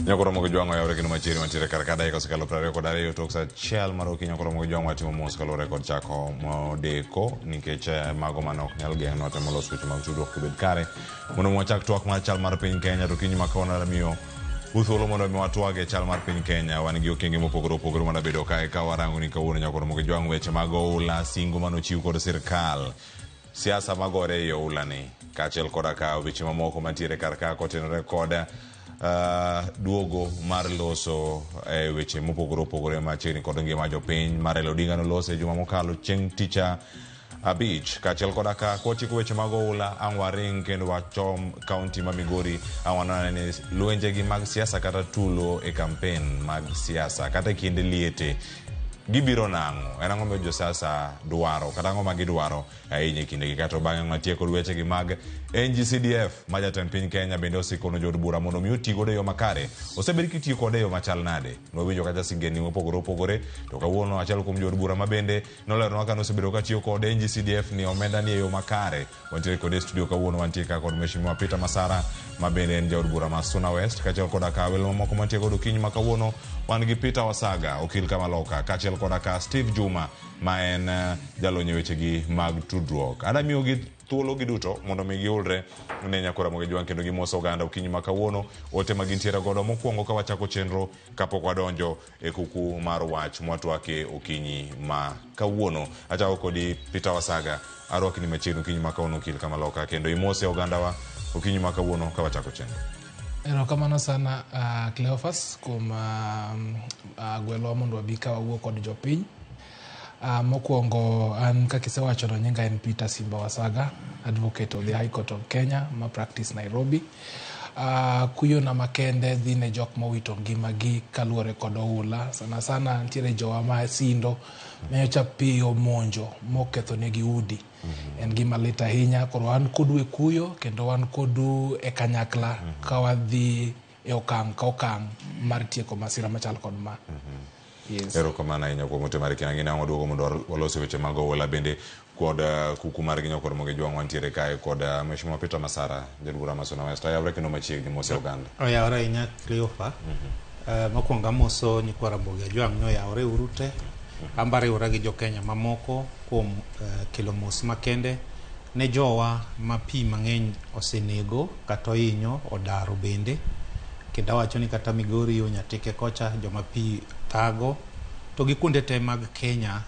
Nyakoro mogo jwang'o yawre kendo machiegni mantiere kar ka dakika osekalo 22 tok sa achiel mar okinyi. Nyakoro mogo jwang'o watimo mos kaluwore kod chako modeko nikech mago mane ok nyal geng'nwa temo loso weche mag tudruok obed kare mondo mi wachak twak mar chal mar piny Kenya. To okinyi ma kawuono miyo uthuolo mondo mi watwag e chal mar piny Kenya. Wan gi okenge mopogore opogore mana bedo kae ka warango ni kawuono nyakoro mogo jwang' weche mag oula, singo manochiw kod sirkal, siasa magore ei oula ni, kaachiel koda ka weche mamoko mantiere kar ka kotenore kod duogo mar loso weche mopogore opogore machiegni kod ngima jopiny ma Raila Odinga noloso e juma mokalo chieng' tich abich, kaachiel koda ka kwatieko weche mag oula ang' waring kendo wachom kaunti ma Migori ang' wanone ni lwenjegi mag siasa kata tulo e kampen mag siasa kata e kinde liete gibiro nang'o, en ang'o ma josiasa dwaro kata ang'o ma gidwaro ahinya e kindegi. Kato bang'e watieko kod wechegi mag NGCDF ma jatend piny Kenya bende osikono jood bura mondo mi oti godo e yo makare. Osebed kitiyo kode e yo machal nade? Nwawinjo kacha sigendni mopogore opogore, to kawuono achiel kuom jood bura ma bende noleronwa ka nosebedo katiyo kod NGCDF ni omenda ni e yo makare. Wantiere kode e studio kawuono, wantie ka kod Mheshimiwa Peter Masara ma bende en jaod bura ma Suna West, kaachiel koda ka welo mamoko mantie godo okinyi ma kawuono wan gi Peter Wasaga, okil Kamaloka, kaachiel koda ka Steve Juma ma en jalony e wechegi mag tudruok. Adwa miyogi thuolo giduto mondo mi giulre ne nyakora Ramogi Jwang' kendo gimos oganda okinyi ma kawuono. Ote ma gintiere godo mokwongo ka wachako chenro kapok wadonjo e kuku mar wach mwatwake okinyi ma kawuono. Achako kodi Peter Wasaga, arwakni machiegni okinyi ma kawuono okil Kamaloka kendo imose ogandawa okinyi ma kawuono ka wachako chenro. Erokamano sana Cleophas kuom gwelwa mondo wabi ka wawuo kod jopiny. Mokwongo an kaka isewachono nyinga en Peter Simba Wasaga, advocate of the High Court of Kenya ma practice Nairobi. Kuyona makende dhi ne jok mowito ngimagi kaluwore kod oula. Sana sana nitiere jowa ma Sindo manyocha pi omonjo moketho negi udi. En gima lit ahinya, koro wan kodu e kuyo kendo wan kodu e kanyakla ka wadhi e okang' ka okang' mar tieko masira machal kod ma. Yes. Erokamano ahinya kuom ote mari kendo ang'e waduogo mondo walos weche mag oula bende kod kuku margi nyakor Ramogi Jwang' wantiere kae kod Mheshimiwa Peter Masara jaod bura ma Suna West. Oyawre kendo machiegni mose oganda. Oyawre ahinya Cleopa. Mokwongo amoso nyikwa Ramogi Ajwang' ni oyawre uru te. An be ariwora gi jo Kenya mamoko kuom kelo mos makende ne jowa ma pi mang'eny osenego kata ohinyo odaro bende. Kendo awacho ni kata Migori yo Nyatike kocha joma pi thago to gi kuonde te mag Kenya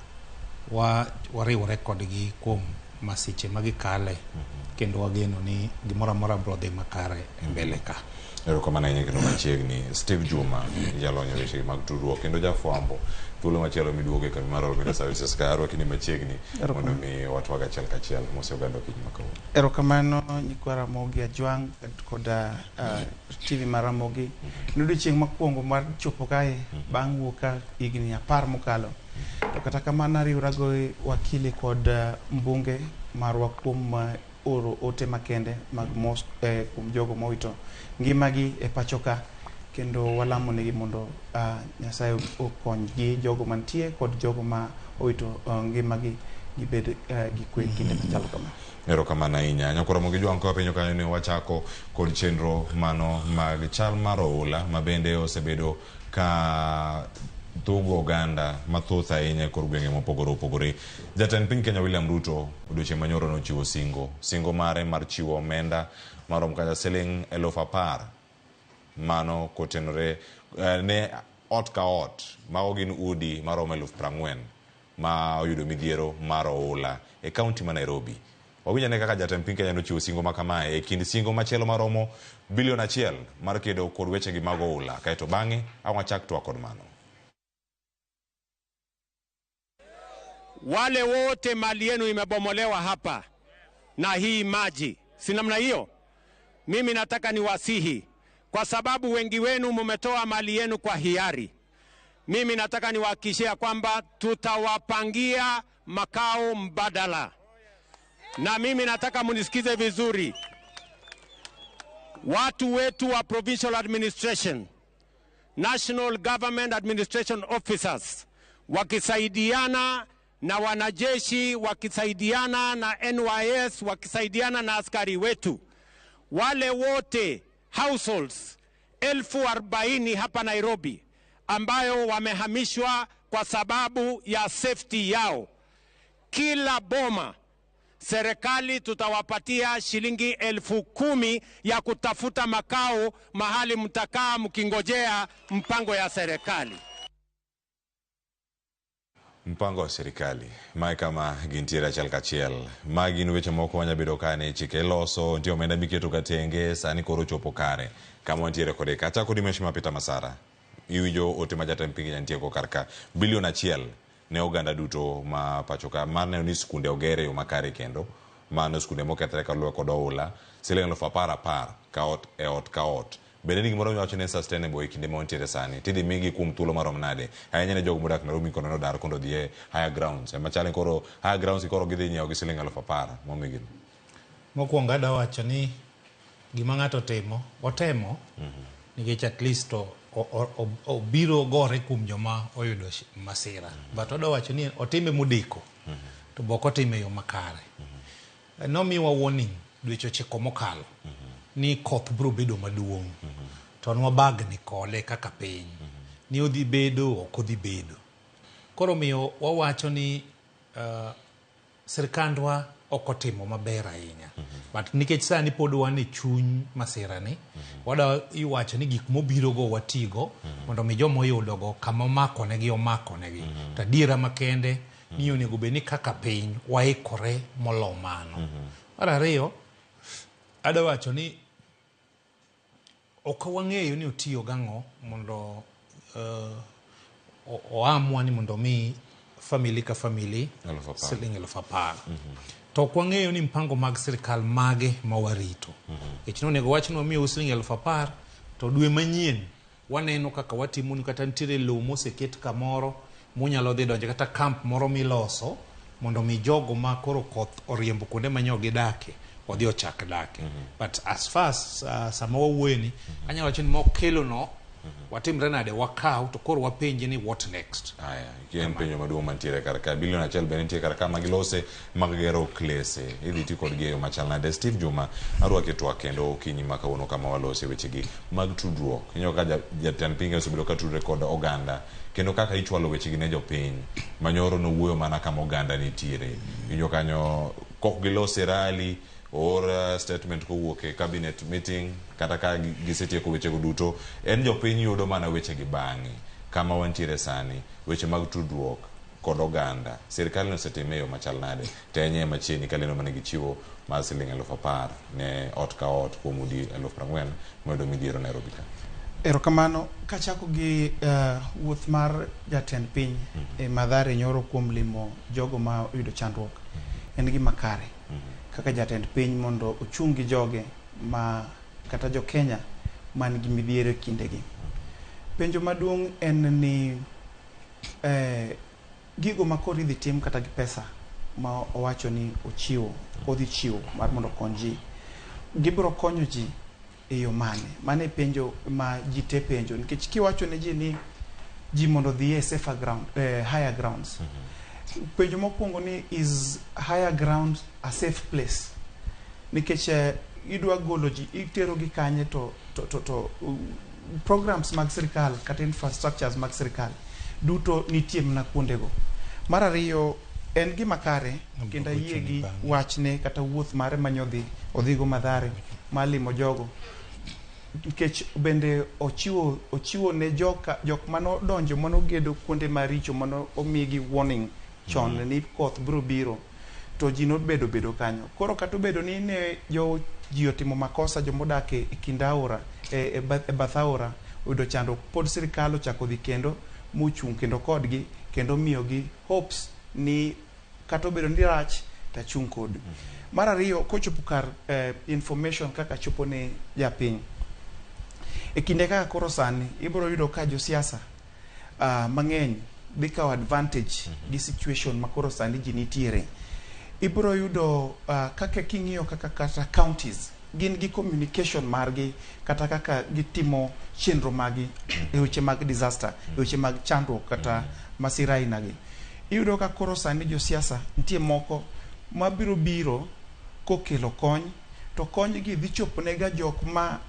wariwore kodgi kuom masiche ma gikale kendo wageno ni gimoro amora biro dhi makare e mbele ka. Erokamano ahinya kendo machiegni Steve Juma jalony e weche mag tudruok kendo jafwambo thuolo machielo miduogo e kambi mar All Media Services ka arwaki ni machiegni mondo mi watwag achiel kachiel mose oganda okinyi ma kawuono. Erokamano nyikwa Ramogi Ajwang' koda TV mar Ramogi. En odiochieng' mokwongo mar chopo kae bang' wuok ka higni 10 mokalo. To kata kamano ariwora gi wakili kod mbunge marwa kuom oro ote makende mag mos kuom jogo mowito ngimagi e pacho ka kendo walamo negi mondo Nyasaye okonygi jogo mantie kod jogo ma owito ngimagi gibed gi kwe kinde machalo kama. Erokamano ahinya. Nyakoro Ramogi Jwang' ka wapenjo kanyo ni wachako kod chenro mano mag chal mar oula ma bende osebedo ka thugo oganda mathoth ahinya e kor gwenge mopogore opogore. Jatend piny Kenya William Ruto odiochieng' manyoro nochiwo singo. Singo mare mar chiwo omenda marom kata siling 10,000 mano kotenore ne ot ka ot mago gin udi maromo 40,000 ma oyudo midhiero mar oula e kaunti ma Nairobi. Wawinj ane kaka jatend piny Kenya nochiwo singo ma kamae e kind singo machielo maromo bilion 1 mar kedo kod wechegi mag oula. Kaeto bang'e ang' wachak twak kod mano. Wale wote mali yenu imebomolewa hapa na hii maji, si namna hiyo? Mimi nataka niwasihi, kwa sababu wengi wenu mumetoa mali yenu kwa hiari. Mimi nataka niwahakikishie kwamba tutawapangia makao mbadala. Na mimi nataka munisikize vizuri. Watu wetu wa provincial administration, national government administration officers wakisaidiana na wanajeshi, wakisaidiana na NYS, wakisaidiana na askari wetu, wale wote households 40,000 hapa Nairobi ambayo wamehamishwa kwa sababu ya safety yao. Kila boma serikali tutawapatia shilingi 10,000 ya kutafuta makao mahali mtakaa mkingojea mpango ya serikali. Mpango wa sirikali mae kama gintiere achiel kachiel ma gin weche moko manya bedo ka ne chike iloso nitie omenda miketo ga tenge sani koro ochopo kare kama wantiere kode ka. Achako gi Mheshimiwa Peter Masara, iwinjo ote ma jatend piny Kenya nitie go kar ka bilion 1 ne oganda duto ma pacho ka mar neno ni skunde oger e yo makare kendo mano skunde mokethre kaluwore kod oula siling 10,000 10,000 ka ot e ot ka ot. Bende ni gimoro miwacho ni sustainable e kinde ma wantiere sani tidhi migi kuom thuolo marom nade ahinya ne jogo modak Nairobi kono nodar kondo odhi e higher grounds ema chal ni koro higher grounds koro gidhi nyiewo gi siling 10,000 momigi. Mokwongo adwa wacho ni gima ng'ato timo, otemo nikech at least obiro gore kuom joma oyudo masira. But adwa wacho ni otime modeko to be ok otime e yo makare. Nomiwa warning dweche 9 mokalo ni koth biro bedo maduong' to nwabagni kode kaka piny ni odhi bedo ok odhi bedo. Koro omiyo wawacho ni sirkandwa ok otimo maber ahinya. But nikech sani pod wan e chuny masira ni, wadwa iwacho ni gik mobiro go watigo mondo mi joma oyudo go kama omakonegi omakonegi. To adiera makende ni onego bed ni kaka piny waikore molo mano. Mar ariyo, adwa wacho ni ok wang'eyo ni otiyo gang'o mondo oamua ni mondo mi family ka family 10,000. siling 10,000. To ok wang'eyo ni mpango mag sirikal mage ma warito. Nikech nonego wach ni wamiyou siling 10,000 to dwe manyien waneno kaka watimonu kata nitiere lowo moseket kamoro munyalo dhi donje kata camp moro miloso mondo mi jogo ma koro koth oriembo kuonde ma nyo gidake odhi ochak dake. But as far as sama wawuoye ni anyalo wacho ni mokelo no watimre nade wakaw to koro wapenje ni what next. Aya, en penjo maduong' mantiere kar ka. Bilion 1 bende nitie kar ka magilose mag gero klese. Idhi ti kodgi e yo machal nade. Steve Juma, arwaki e twak kendo okinyi ma kawuono kama walose wechegi mag tudruok. Ineno ka jatend piny osebedo ka tudre kod oganda kendo kaka ichwalo wechegi ne jopiny. Manyoro nowuoyo mana kama oganda nitiere. Iwinjo kanyo kok gilose rally or statement kowuok e cabinet meeting kata ka gisetieko wechego duto en jopiny yudo mana wechegi bang'e. Kama wantiere sani weche mag tudruok kod oganda sirikal osetime e yo machal nade to enye machiegni ka lendo mane gichiwo mar siling 10,000 ne ot ka ot kuom udi 40,000 moyudo midhiero Nairobi ka. Erokamano. Kachako gi wuoth mar jatend piny e Mathare nyoro kuom limo jogo ma oyudo chandruok en gima kare kaka jatend piny mondo ochung' gi joge ma kata jo Kenya man gi midhiero e kindegi. Penjo maduong' en ni gigo ma koro idhi tim kata gi pesa ma owacho ni ochiwo, odhi chiwo mar mondo okony ji, gibiro konyo ji e yo mane? Mano e penjo ma ji te penjo nikech kiwacho ne ji ni ji mondo odhi e safer ground, higher grounds. Penjo mokwongo ni is higher ground a safe place? Nikech idwa golo ji, itero gi kanye to programs mag sirikal kata infrastructures mag sirikal duto nitie mana kuondego. Mar ariyo, en gima kare kendo ayie gi wachne kata wuoth mare mane odhigo Mathare mar limo jogo nikech bende ochiwo ne jok manodonjo manogedo kuonde maricho mano omigi warning chon ni koth biro biro to ji nobedo bedo kanyo. Koro kata obedo ni ne ji otimo makosa jomodak e kind aora e bath aora oyudo chandruok pod sirikal ochako dhi kendo mochung' kendo kodgi kendo miyogi hopes ni kata obedo ni rach tachung' kodu. Mar ariyo kochopo kar information kaka chopo ne japiny. E kinde kaka koro sani ibiro yudo ka josiasa mang'eny dhi kawo advantage gi situation ma koro sani ji nitiere. Ibiro yudo kaka king'iyo kaka kata counties gin gi communication margi kata kaka gitimo chenro magi e weche mag disaster, e weche mag chandruok kata masira aina gi. Iyudo ka koro sani josiasa nitie moko mabiro biro kokelo kony to kony gi dhi chopo nega jok ma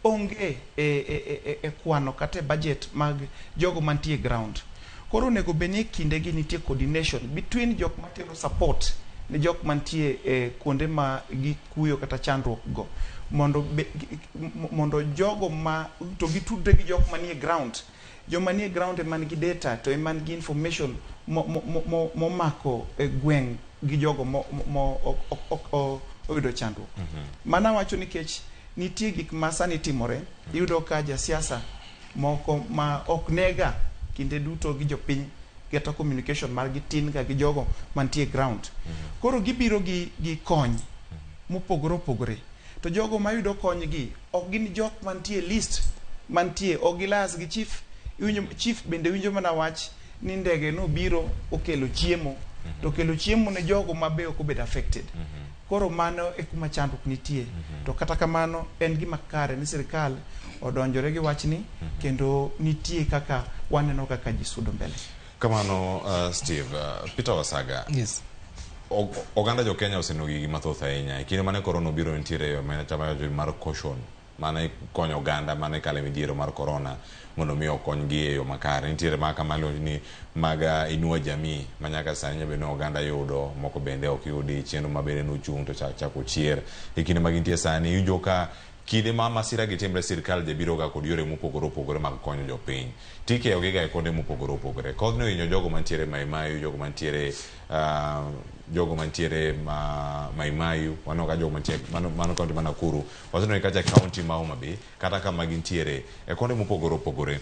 Onge e kwano kata e budget mag jogo mantie e ground. Koro onego bed ni e kindegi nitie coordination between jok matero support ne jok mantie e kuonde ma gikuyo kata chandruok go mondo be, mondo jogo ma to gitudre gi jok manie ground. Joma nie ground ema nigi data to ema nigi information momako e gweng' gi jogo mo ok oyudo chandruok. Mano awacho nikech nitie gik ma sani timore. Iyudo ka jasiasa moko ma ok nega kinde duto gi jopiny kata communication margi tin ga gi jogo mantie ground. Koro gibiro gi kony mopogore opogore. To jogo mayudo kony gi ok gin jok mantie list mantie, ok gilas gi chief. Iwinjo chief bende winjo mana wach ni ndege nobiro okelo chiemo to kelo chiemo ne jogo ma be ok obedo affected. Koro mano e kuma chandruok nitie. To kata kamano en gima kare ni sirikal odonjore gi wachni kendo nitie kaka waneno kaka ji sudo mbele. Kamano, Steve. Peter Wasaga. Yes. Oganda jo Kenya oseneno gigi mathoth ahinya. E kinde mane corona obiro, nitiere mana mar caution mane konyo oganda mane kale midhiero mar corona mondo mi okonygi e yo makare. Nitiere ma kama iluongo ni mag Inua Jamii ma nyaka sani nyalo bedo ni oganda yudo, moko bende ok yudi. Chenro ma bende nochung' to chako chier. E kinde ma gintie sani, iwinjo ka kinde ma masira gi timre, sirikal jabiro ga kod yore mopogore opogore mag konyo jopiny. Tikeyo gi ga e kuonde mopogore opogore. Kodhni ohinyo jogo mantiere Mai Mahiu, jogo mantiere ma Mai Mahiu, waneno ka jogo mantiere mano kaunti ma Nakuru, waseneno kacha e kaunti ma Homa Bay, kata kama gintiere e kuonde mopogore opogore.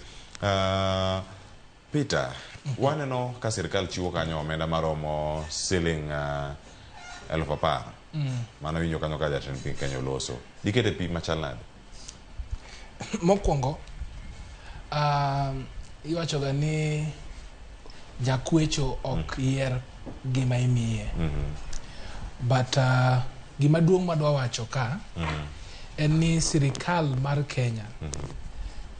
Peter, waneno ka sirikal chiwo kanyo omenda maromo siling 10,000. Mano winjo kanyo ka jatend piny Kenya oloso. Dikete pi machal nade? Mokwongo, iwachoga ni jakwecho ok yier gima imiye. But gima duong' madwa wacho ka en ni sirikal mar Kenya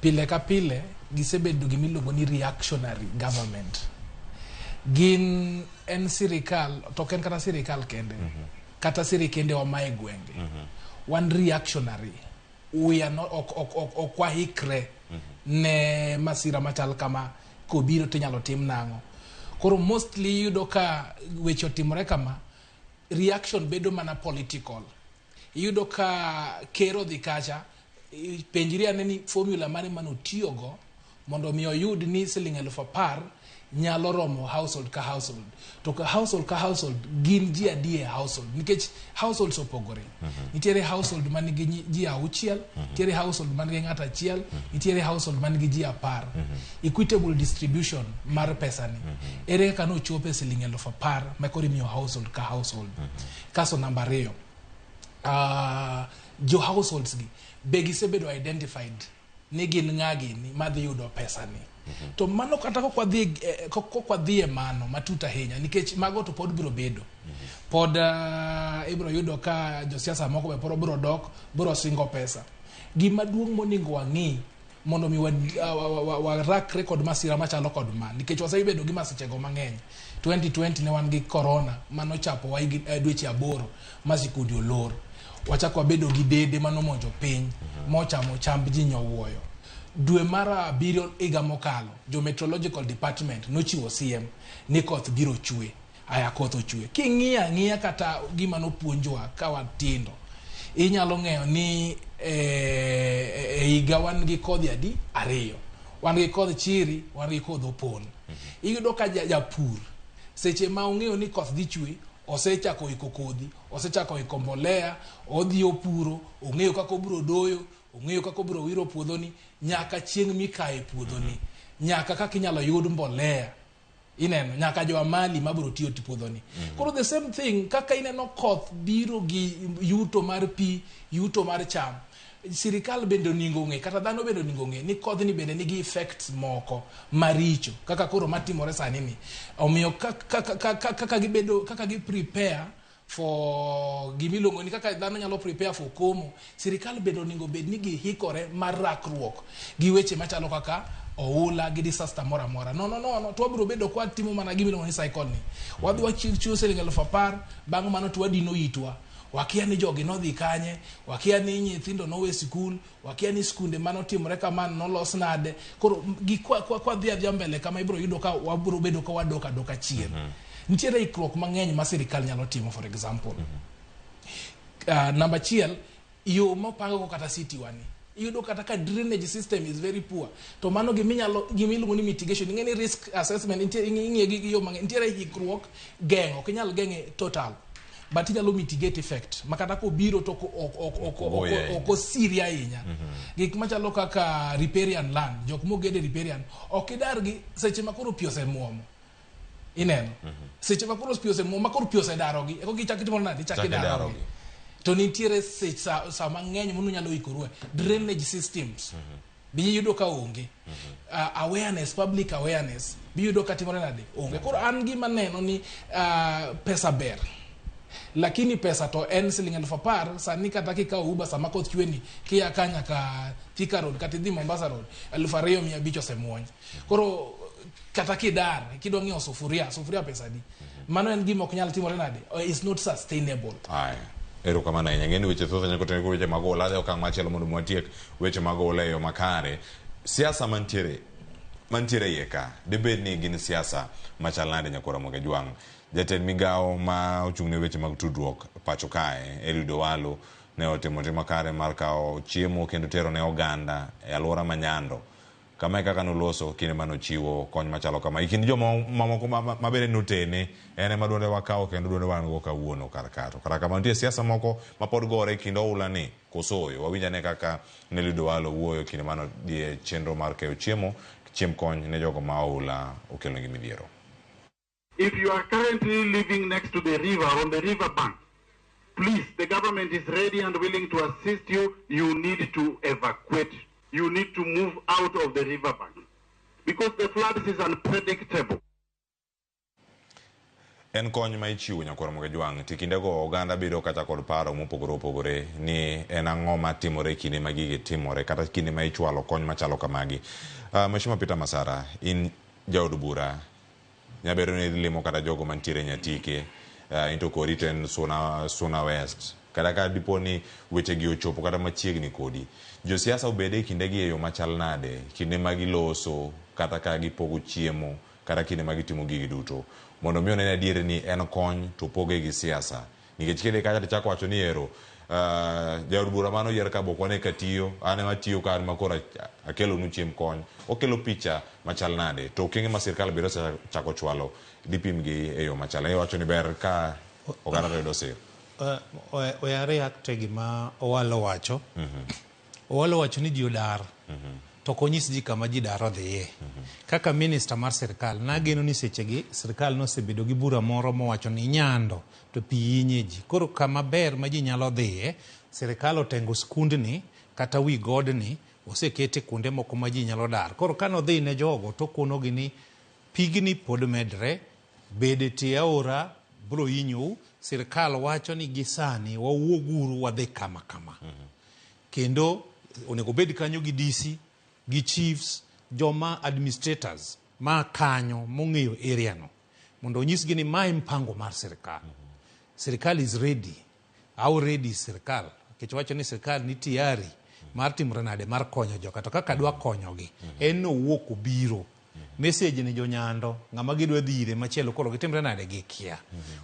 pile ka pile gisebedo gimiluongo ni reactionary government. Gin en sirikal, to ok en kata sirikal kende, kata sirikendewa mae gwenge. Wan reactionary. We are not, ok wahikre ne masira machal kama kobiro tinyalo tim nang'o. Koro mostly iyudo ka weche otimore kama, reaction bedo mana political. Iyudo ka ker odhi kacha, penjri ane ni formula mane manotiyogo mondo mi oyud ni siling 10,000 nyalo romo household ka household. To ka household ka household gin ji adi e household? Nikech households opogore. Nitiere household man gi ji auchiel, nitiere household man gi ng'ato achiel, nitiere household man gi ji 10. Equitable distribution mar pesani. Ere kaka nochopo e siling 10,000 ma koro imiyo household ka household? Kaso namba 2, jo households gi be gisebedo identified ni gin ng'a gini madhi yudo pesani? To mano kata kok wadhi e mano matut ahinya, nikech mago to pod biro bedo pod ibiro yudo ka josiasa moko be pod biro dok biro singo pesa. Gima duong' monego wang'i mondo mi warakre kod masira machalo kod ma, nikech wasebedo gi masichego mang'eny. 2020 ne wan gi corona manochapowa dweche 8 ma sikundi olor. Wachako wabedo gi dede manomonjo piny mochamo chamb ji nyowuoyo. Dwe mar 7 higa mokalo, jo meteorological department nochiwo siem ni koth biro chwe. Aya, koth ochwe. King'iyo ang'iya kata gima nopuonjwa ka watindo, inyalo ng'eyo ni e higa wan gi kodhi adi? Ariyo. Wan gi kodh chiri, wan gi kodh opon. Iyudo ka japur seche ma ong'eyo ni koth dhi chwe, osechako iko kodhi, osechako iko mbolea, odhi opuro, ong'eyo kaka obiro doyo, ong'eyo kaka obiro wiro puodhoni nyaka chieng' mikaye puodhoni, nyaka kaka inyalo yud mbolea, ineno nyaka jo amali mabiro tiyo ti puodhoni. Koro the same thing, kaka ineno koth biro gi yuto mar pi, yuto mar cham, sirikal bende onego ong'e, kata dhano bende onego ong'e ni kodhni bende nigi effects moko maricho kaka koro matimore sani ni. Omiyo kaka gibedo, kaka gi prepare for gimiluongo ni kaka dhano nyalo prepare for komo, sirikal bende onego bed ni gihikore mar rakruok gi weche machalo kaka oula gi disaster moro amora. No, no, no, no, to wabiro bedo kwa timo mana gimiluongo ni cycle ni wadhi wachiwo siling 10,000, bang' mano to wadino itwa. Wakia ni jogi nodhi kanye, wakia ni nyithindo nowe sikul, wakia ni skunde manotimore kama nolos nade. Koro gik kwa dhi adhiya mbele kama ibiro yudo ka wabiro bedo ka wadok adoka chien. Nitiere ikruok mang'eny ma sirikal nyalo timo for example. Namba achiel, yo mopango kata city wani iyudo kata ka drainage system is very poor to mano giminyalo gimiluongo ni mitigation ing'e ni risk assessment nitie ing'iye gi yo mang'eny nitiere ikruok geng'o ok inyal geng'e total but inyalo mitigate effect ma kata kobiro to ok osiri ahinya. Gik machalo kaka riparian land, jok mogede riparian ok idar gi seche ma koro pi osemuomo ineno seche ma koro pi osemuomo ma koro pi osedarogi eko gichako itimo nade ichako idarogi to nitiere seche sa mang'eny munu nyalo ikorue drainage systems biyudo ka onge awareness public awareness biyudo ka timore nade onge. Koro an gima neno ni pesa ber lakini pesa to en siling 10,000 sani kata kikawo Uber sama koth chwe kia ka nyaka Thika Road kata idhi Mombasa Road 2,500 osemuony. Koro kata kidar kidwa ng'iewo sufuria sufuria pesa adi mano en gima ok nyal timore nade is not sustainable. Aya, erokamano ahinya. Ng'eni weche thoth ahinya kotenore kod weche mag ola. Adhi e okang' machielo mondo watiek weche mag ola e yo makare. Siasa mantiere mantiere iye ka dibed ni gin siasa machal nade nyakwar Ramogi Ajwang'? Jatend migawo ma ochung' ne weche mag tudruok pacho kae Eliud Owalo ne otimo tim makare mar kawo chiemo kendo tero ne oganda e alwora ma Nyando. Kama e kaka noloso kinde mane ochiwo kony machalo kama. E kind joma mamoko ma bende notene en ema duonde wakawo kendo duonde wan go kawuono kar ka. To kata kamano nitie siasa moko ma pod gore e kind oula ni koso ooyo. Wawinj ane kaka ne Eliud Owalo wuoyo kinde mane odhi e chenro mar keyo chiemo chiemb kony ne jogo ma oula okelonegi midhiero. If you are currently living next to the river, on the river bank, please, the government is ready and willing to assist you. You need to evacuate. You need to move out of the river bank because the flood is unpredictable. En kony ma ichiwo nyakwar Ramogi Ajwang' to kindego oganda bedo kata kod paro mopogore opogore ni en ang'o matimore e kinde ma gigi timore kata kinde ma ichwalo kony machalo kamagi. Mheshimiwa Peter Masara, in jaod bura nyabedo ni idhi limo kata jogo mantiere Nyatike into kori to en Suna, Suna West kata ka dipo ni wechegi ochopo kata machiegni kodi josiasa obed e kindegi e yo machal nade kinde ma giloso kata ka gipogo chiemo kata kinde ma gitimo gigi duto mondo mi one adier ni en kony to opoge gi siasa nikech kidhi kacha tichako wacho ni ero jaod bura mano yier ka bok wane ka tiyo an ema tiyo ka an ma koro akelonu chiemb kony okelo picha machal nade to okenge ma sirkal bende osechako chwalo dipim gi e yo machal iwacho ni ber ka oganda to yudo sir. We a react e gima Owalo wacho. Owalo wacho ni ji odar. To ok onyis ji kama ji dar odhiye. Kaka minister mar sirkal, nageno ni sechegi sirkal nosebedo gi bura moro mowacho ni Nyando to pi hinye ji. Koro kama ber ma ji nyalo dhiye, sirkal otengo skundni kata wi godni osekete kuonde moko ma ji nyalo dar. Koro kanodhi ne jogo to okonogi ni pigni pod medre, bede e tie aora bro hinyou, sirkal wacho ni gi sani wawuoguru wadhi kama kama. Kendo onego bed kanyo gi DC, gi chiefs, joma administrators ma kanyo mong'eyo area no mondo onyisgi ni mae mpango mar sirkal. Sirkal is ready. How ready is sirkal? Nikech wacho ni sirkal ni tayari mar timore nade mar konyo joka to kaka dwa konyogi en nowuok obiro message ni jonyando ng'ama gidwa dhi ire machielo koro gitimre nade gikia.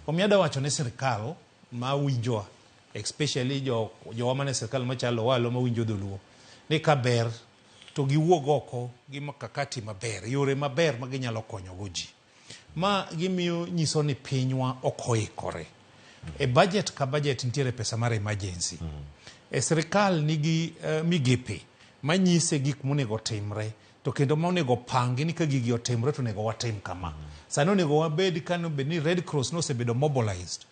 Omiyo adwa wacho ne sirkal ma winjowa especially jowa mane sirkal machalo Owalo mawinjo dholuo ni ka ber to giwuog oko gi mkakati maber yore maber ma ginyalo konyogo ji. Ma gimiyo nyiso ni pinywa ok oikore. E budget ka budget nitiere pesa mar emergency. E sirkal nigi migepe manyise gik monego timre to kendo monego pangi ni ka gigi otimre to onego watim kama. Sani onego wabed kano bed ni Red Cross nosebedo mobilized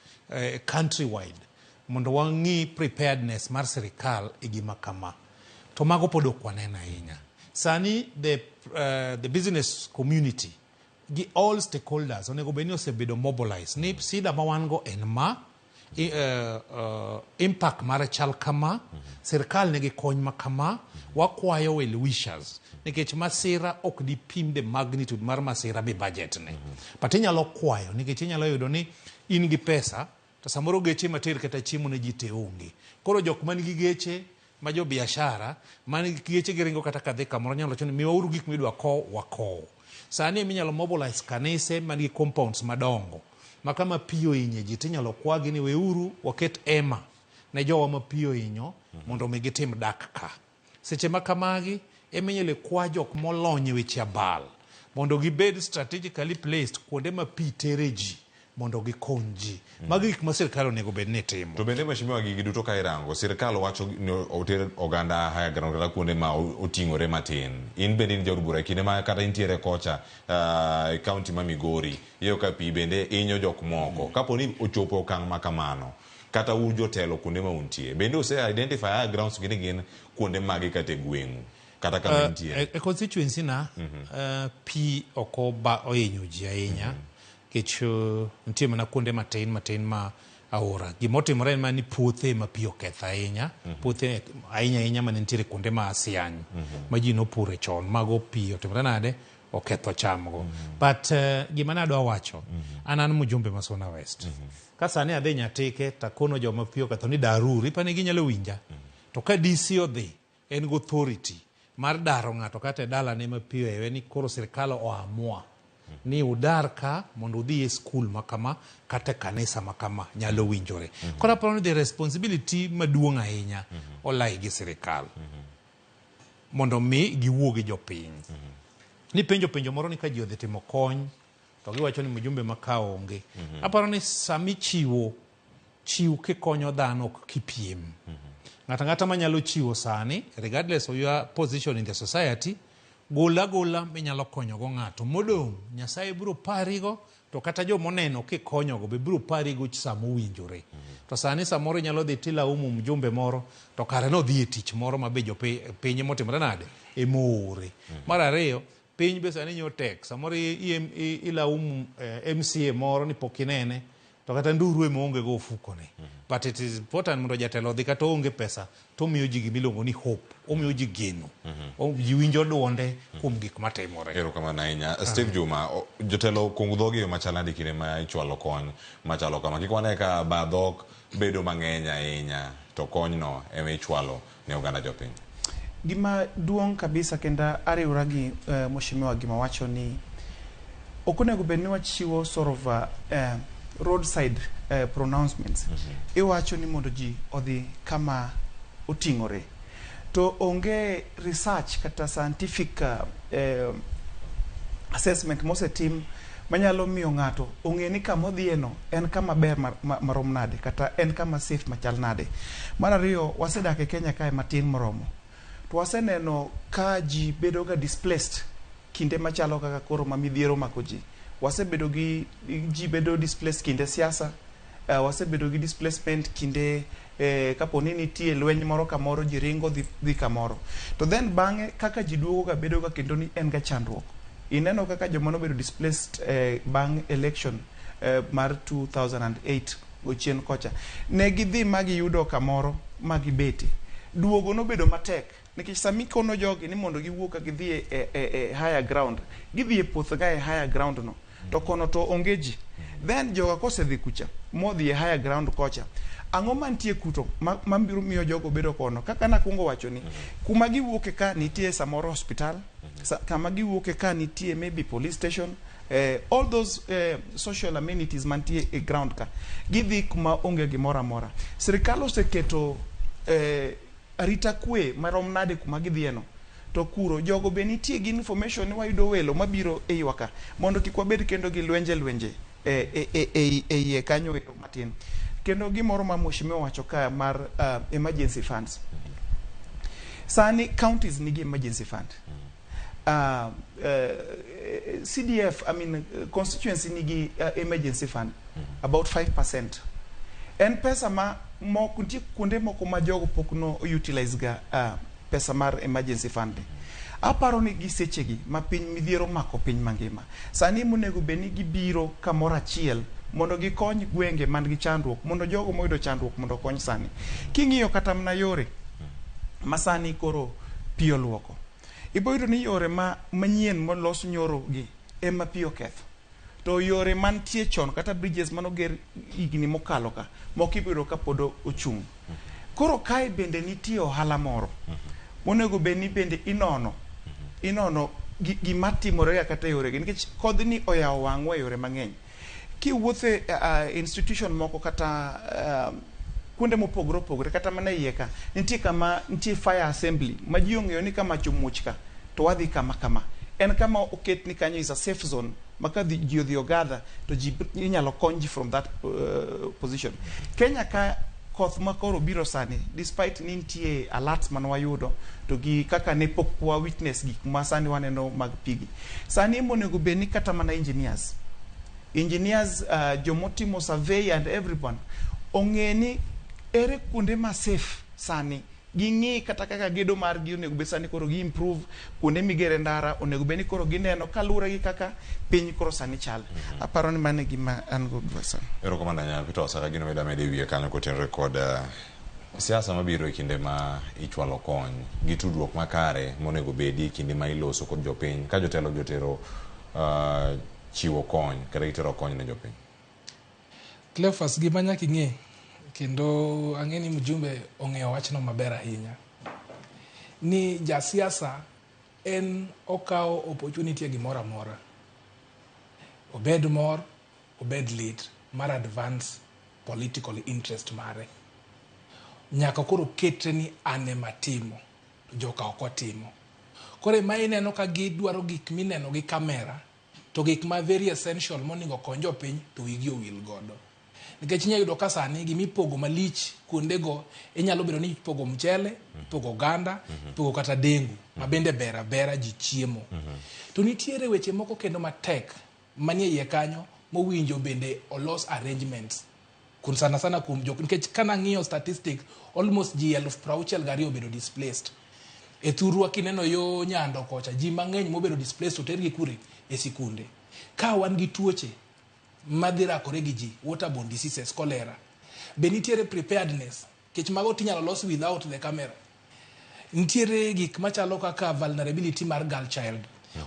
countrywide mondo wang'i preparedness mar sirkal e gima kama. To mago pod ok waneno ahinya. Sani the business community gi all stakeholders onego bed ni osebedo mobilized ni sida ma wan go en ma impact mare chal kama, sirkal nigi kony ma kama, wakwayo well wishers nikech masira ok dipim the magnitude mar masira bi budget ne. But inyalo kwayo nikech inyalo yudo ni in gi pesa To samoro geche mater kata chiemo ne ji te onge. Koro jok man gi geche ma jo biashara man gi geche giringo kata kadhi kamoro nyalo wacho ni miwauru gik midwa kow wakow. Sani ema inyalo mobilize kanise man gi compounds madongo ma kama pi ohinye ji tinyalo kwagi ni weuru waket ema ne jowa ma pi ohinyo mondo mi gitim dak ka. Seche ma kamagi ema inyalo kwa jok molony e weche abal mondo gibed strategically placed kuonde ma pi tere ji mondo gikony ji. Magi gik ma sirkal onego bed ni timo. To bende mheshimiwa gigi duto ka irango, sirkal wacho ni oter oganda higher ground kata kuonde ma oting'ore matin. In bende in jaod bura e kinde ma kata intiere kocha e county ma Migori, iyudo ka pi bende hinyo jok moko. Kapo ni ochopo okang' ma kamano, kata un jotelo kuonde ma untie, bende use identify higher grounds gi ni gin kuonde mage kata e gweng'u kata kama intiere? E constituency na pi ok ohinyo ji ahinya nikech nitie mana kuonde matin matin ma aora. Gimotimore en mana ni puothe ema pi oketho ahinya. Puothe ahinya ahinya mane nitiere kuonde ma siany ma ji nopure chon. Mago pi otimore nade? Oketho chamgo. But gima nadwa wacho, an mjumbe ma Suna West. Ka sani adhi Nyatike takono joma pi oketho ni daruru, ipani ginyalo winja? To ka DC odhi, en gi authority mar daro ng'ato kata e dalane ma pi ohewe ni koro sirkal oamua ni udar ka mondo udhi e skul ma kama kata e kanisa ma kama nyalo winjore. Koro aparo ni the responsibility maduong' ahinya olai gi sirikal mondo mi giwuo gi jopiny. Nipenjo penjo moro ni ka ji odhi timo kony to giwacho ni mjumbe ma ka onge. Aparo ni samichiwo chiw kikonyo dhano ok kipiem. Ng'ato ang'ata manyalo chiwo sani regardless of your position in the society gol agola minyalo konyogo ng'ato modong' Nyasaye biro parigo to kata jomoneno kikonyogo be biro parigo sama owinjore. To sani samoro inyalo dhi tilaumu mjumbe moro to kare nodhi e tich moro ma be jopiny emotimore nade emoore. Mar ariyo piny be sani nyo tek samoro ilaumu MCA moro ni pok inene to kata nduru ema oonge go ofukone. But it is important mondo jatelo odhi kata oonge pesa to omiyo ji gimiluongo ni hope, omiyo ji geno. Ji winjo duonde kuom gik matimore. Erokamano ahinya. Steve Juma, jotelo kung dhogi e yo machal nade kinde ma ichwalo kony machalo kama? Kik wane ka ba dhok bedo mang'eny ahinya to konyno ema ichwalo ne oganda jopiny. Gima duong' kabisa kendo ariwra gi mheshimiwa gima wacho ni ok onego bed ni wachiwo sort of roadside pronouncements. Iwacho ni mondo ji odhi kama oting'ore. To onge research kata scientific assessment mosetim manyalo miyo ng'ato ong'e ni kama odhiye no en kama ber marom nade kata en kama safe machal nade. Mar ariyo, wasedak e Kenya kae matin moromo. To waseneno ka ji bedo ga displaced kinde machalo kaka koro ma midhiero omako ji. Wasebedo gi ji bedo displaced kinde siasa, wasebedo gi displacement kinde kapo ni nitie lweny moro kamoro ji ringo dhi kamoro. To then bang'e kaka ji duogo ga bedo ga kendo ni en ga chandruok. Ineno kaka joma nobedo displaced bang' election mar 2008 gochien kocha. Ne gidhi ma giyudo kamoro ma gibete. Duogo nobedo matek nikech sami kono jogi ni mondo giwuok ka gidhi e higher ground, gidhi e puoth ga e higher ground no. To kono to onge ji. Then joga kosedhi kucha, modhi e higher ground kocha, ang'o mantie kuto mabiro miyo jogo bedo kono? Kaka nakwongo wacho ni, kuma giwuoke ka nitie samoro hospital, kama giwuoke ka nitie maybe police station, all those social amenities mantie e ground ka, gidhi kuma onge gimoro amora. Sirikal oseketo arita kwe marom nade kuma gidhiye no? To kuro jogo be nitie gi information ni wayudo welo mabiro e iwa ka mondo kik wabed kendo gi lwenje e iye kanyo ero matin. Kendo gimoro ma mheshimiwa wacho ka mar emergency funds. Sani counties nigi emergency fund. CDF, I mean, constituency nigi emergency fund, about 5%. En pesa ma moko nitie kuonde moko ma jogo pok no utilize ga pesa mar emergency fund ni. Aparo ni gi sechegi ma piny midhiero mako piny mangima. Sani monego bed ni gibiro kamoro achiel mondo gikony gwenge man gi chandruok, mondo jogo moyudo chandruok mondo okony sani. King'iyo kata mana yore ma sani koro pi oluoko, ibo yudo ni yore ma manyien molos nyoro gi ema pi oketho. To yore mantie chon kata bridges manoger higni mokalo ka, moko ibiro ka pod ochung'. Koro kae bende nitie ohala moro monego bed ni bende inono inono gima timore ga kata e yoregi nikech kodhni oyawo wang'wa e yore mang'eny. Kiwuotho e institution moko kata kuonde mopogore opogore kata mana e iye ka nitie kama nitie fire assembly ma ji ong'eyo ni ka mach omuoch ka to wadhi kama kama. En kama oket ni kanyo is a safe zone ma ka ji odhi ogather to ji inyalo kony ji from that position. Kenya ka koth ma koro biro sani despite ni nitie alerts mane wayudo to gi kaka ne pok wa witness gik ma sani waneno mag pigi. Sani monego bed ni kata mana engineers, jomotimo survey and everyone ong'e ni ere kuonde ma safe sani ging'i kata kaka gedo margi onego bed sani koro gi improve kuonde migere ndara onego bed ni koro gineno kaluwore gi kaka piny koro sani chal. Aparo ni mano e gima an go sani. Erokamano ahinya Peter Osaka gino mida medo e wiye kanyo kotenore kod siasa mabiro e kinde ma ichwalo kony gi tudruok makare monego bedi e kinde ma iloso kod jopiny ka jotelo gi otero chiwo kony kata gitero kony ne jopiny. Cleophas, gima nyaka ing'e kendo ang'e ni mjumbe ong'eyo wachno maber ahinya ni jasiasa en okawo opportunity e gimoro amora obed mor obed lit mar advance political interest mare nyaka koro ketre ni an ema timo to joka ok otimo koro ema ineno ka gidwaro gik mineno gi kamera to gik ma very essential monego kony jopiny to wigi owil godo nikech inyalo yudo ka sani gimipogo malich kuondego inyalo bedo ni ipogo mchele ipogo oganda ipogo kata dengu ma bende ber abera ji chiemo to nitiere weche moko kendo matek manie iye kanyo mowinjo bende olos arrangements kun sana sana kuom jok nikech kanang'iyo statistic almost ji 62,000 obedo displaced e thurwa kineno yo nyando kocha ji mang'eny mobedo displaced otergi kure e sikunde ka wan gi tuoche madhi rakore gi ji waterborne diseases cholera be nitiere preparedness nikech mago tinyalo los without the camera nitiere gik machalo kaka vulnerability mar girl child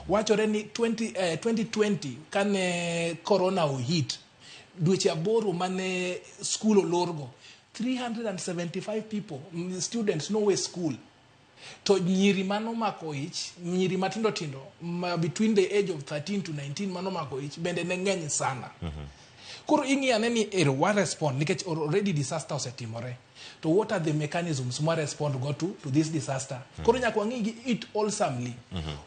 wachore ni 2020 kane corona ohit dweche 8 mane school olorgo 375 people students nowe school to nyiri manomako ich nyiri matindo tindo ma between the age of 13 to 19 manomako ich bende ne ng'eny sana koro ing'iyo ane ni ero wa respond nikech already disaster osetimore to what are the mechanisms mwa respond go to this disaster koro nyaka wang'i gi it wholesomely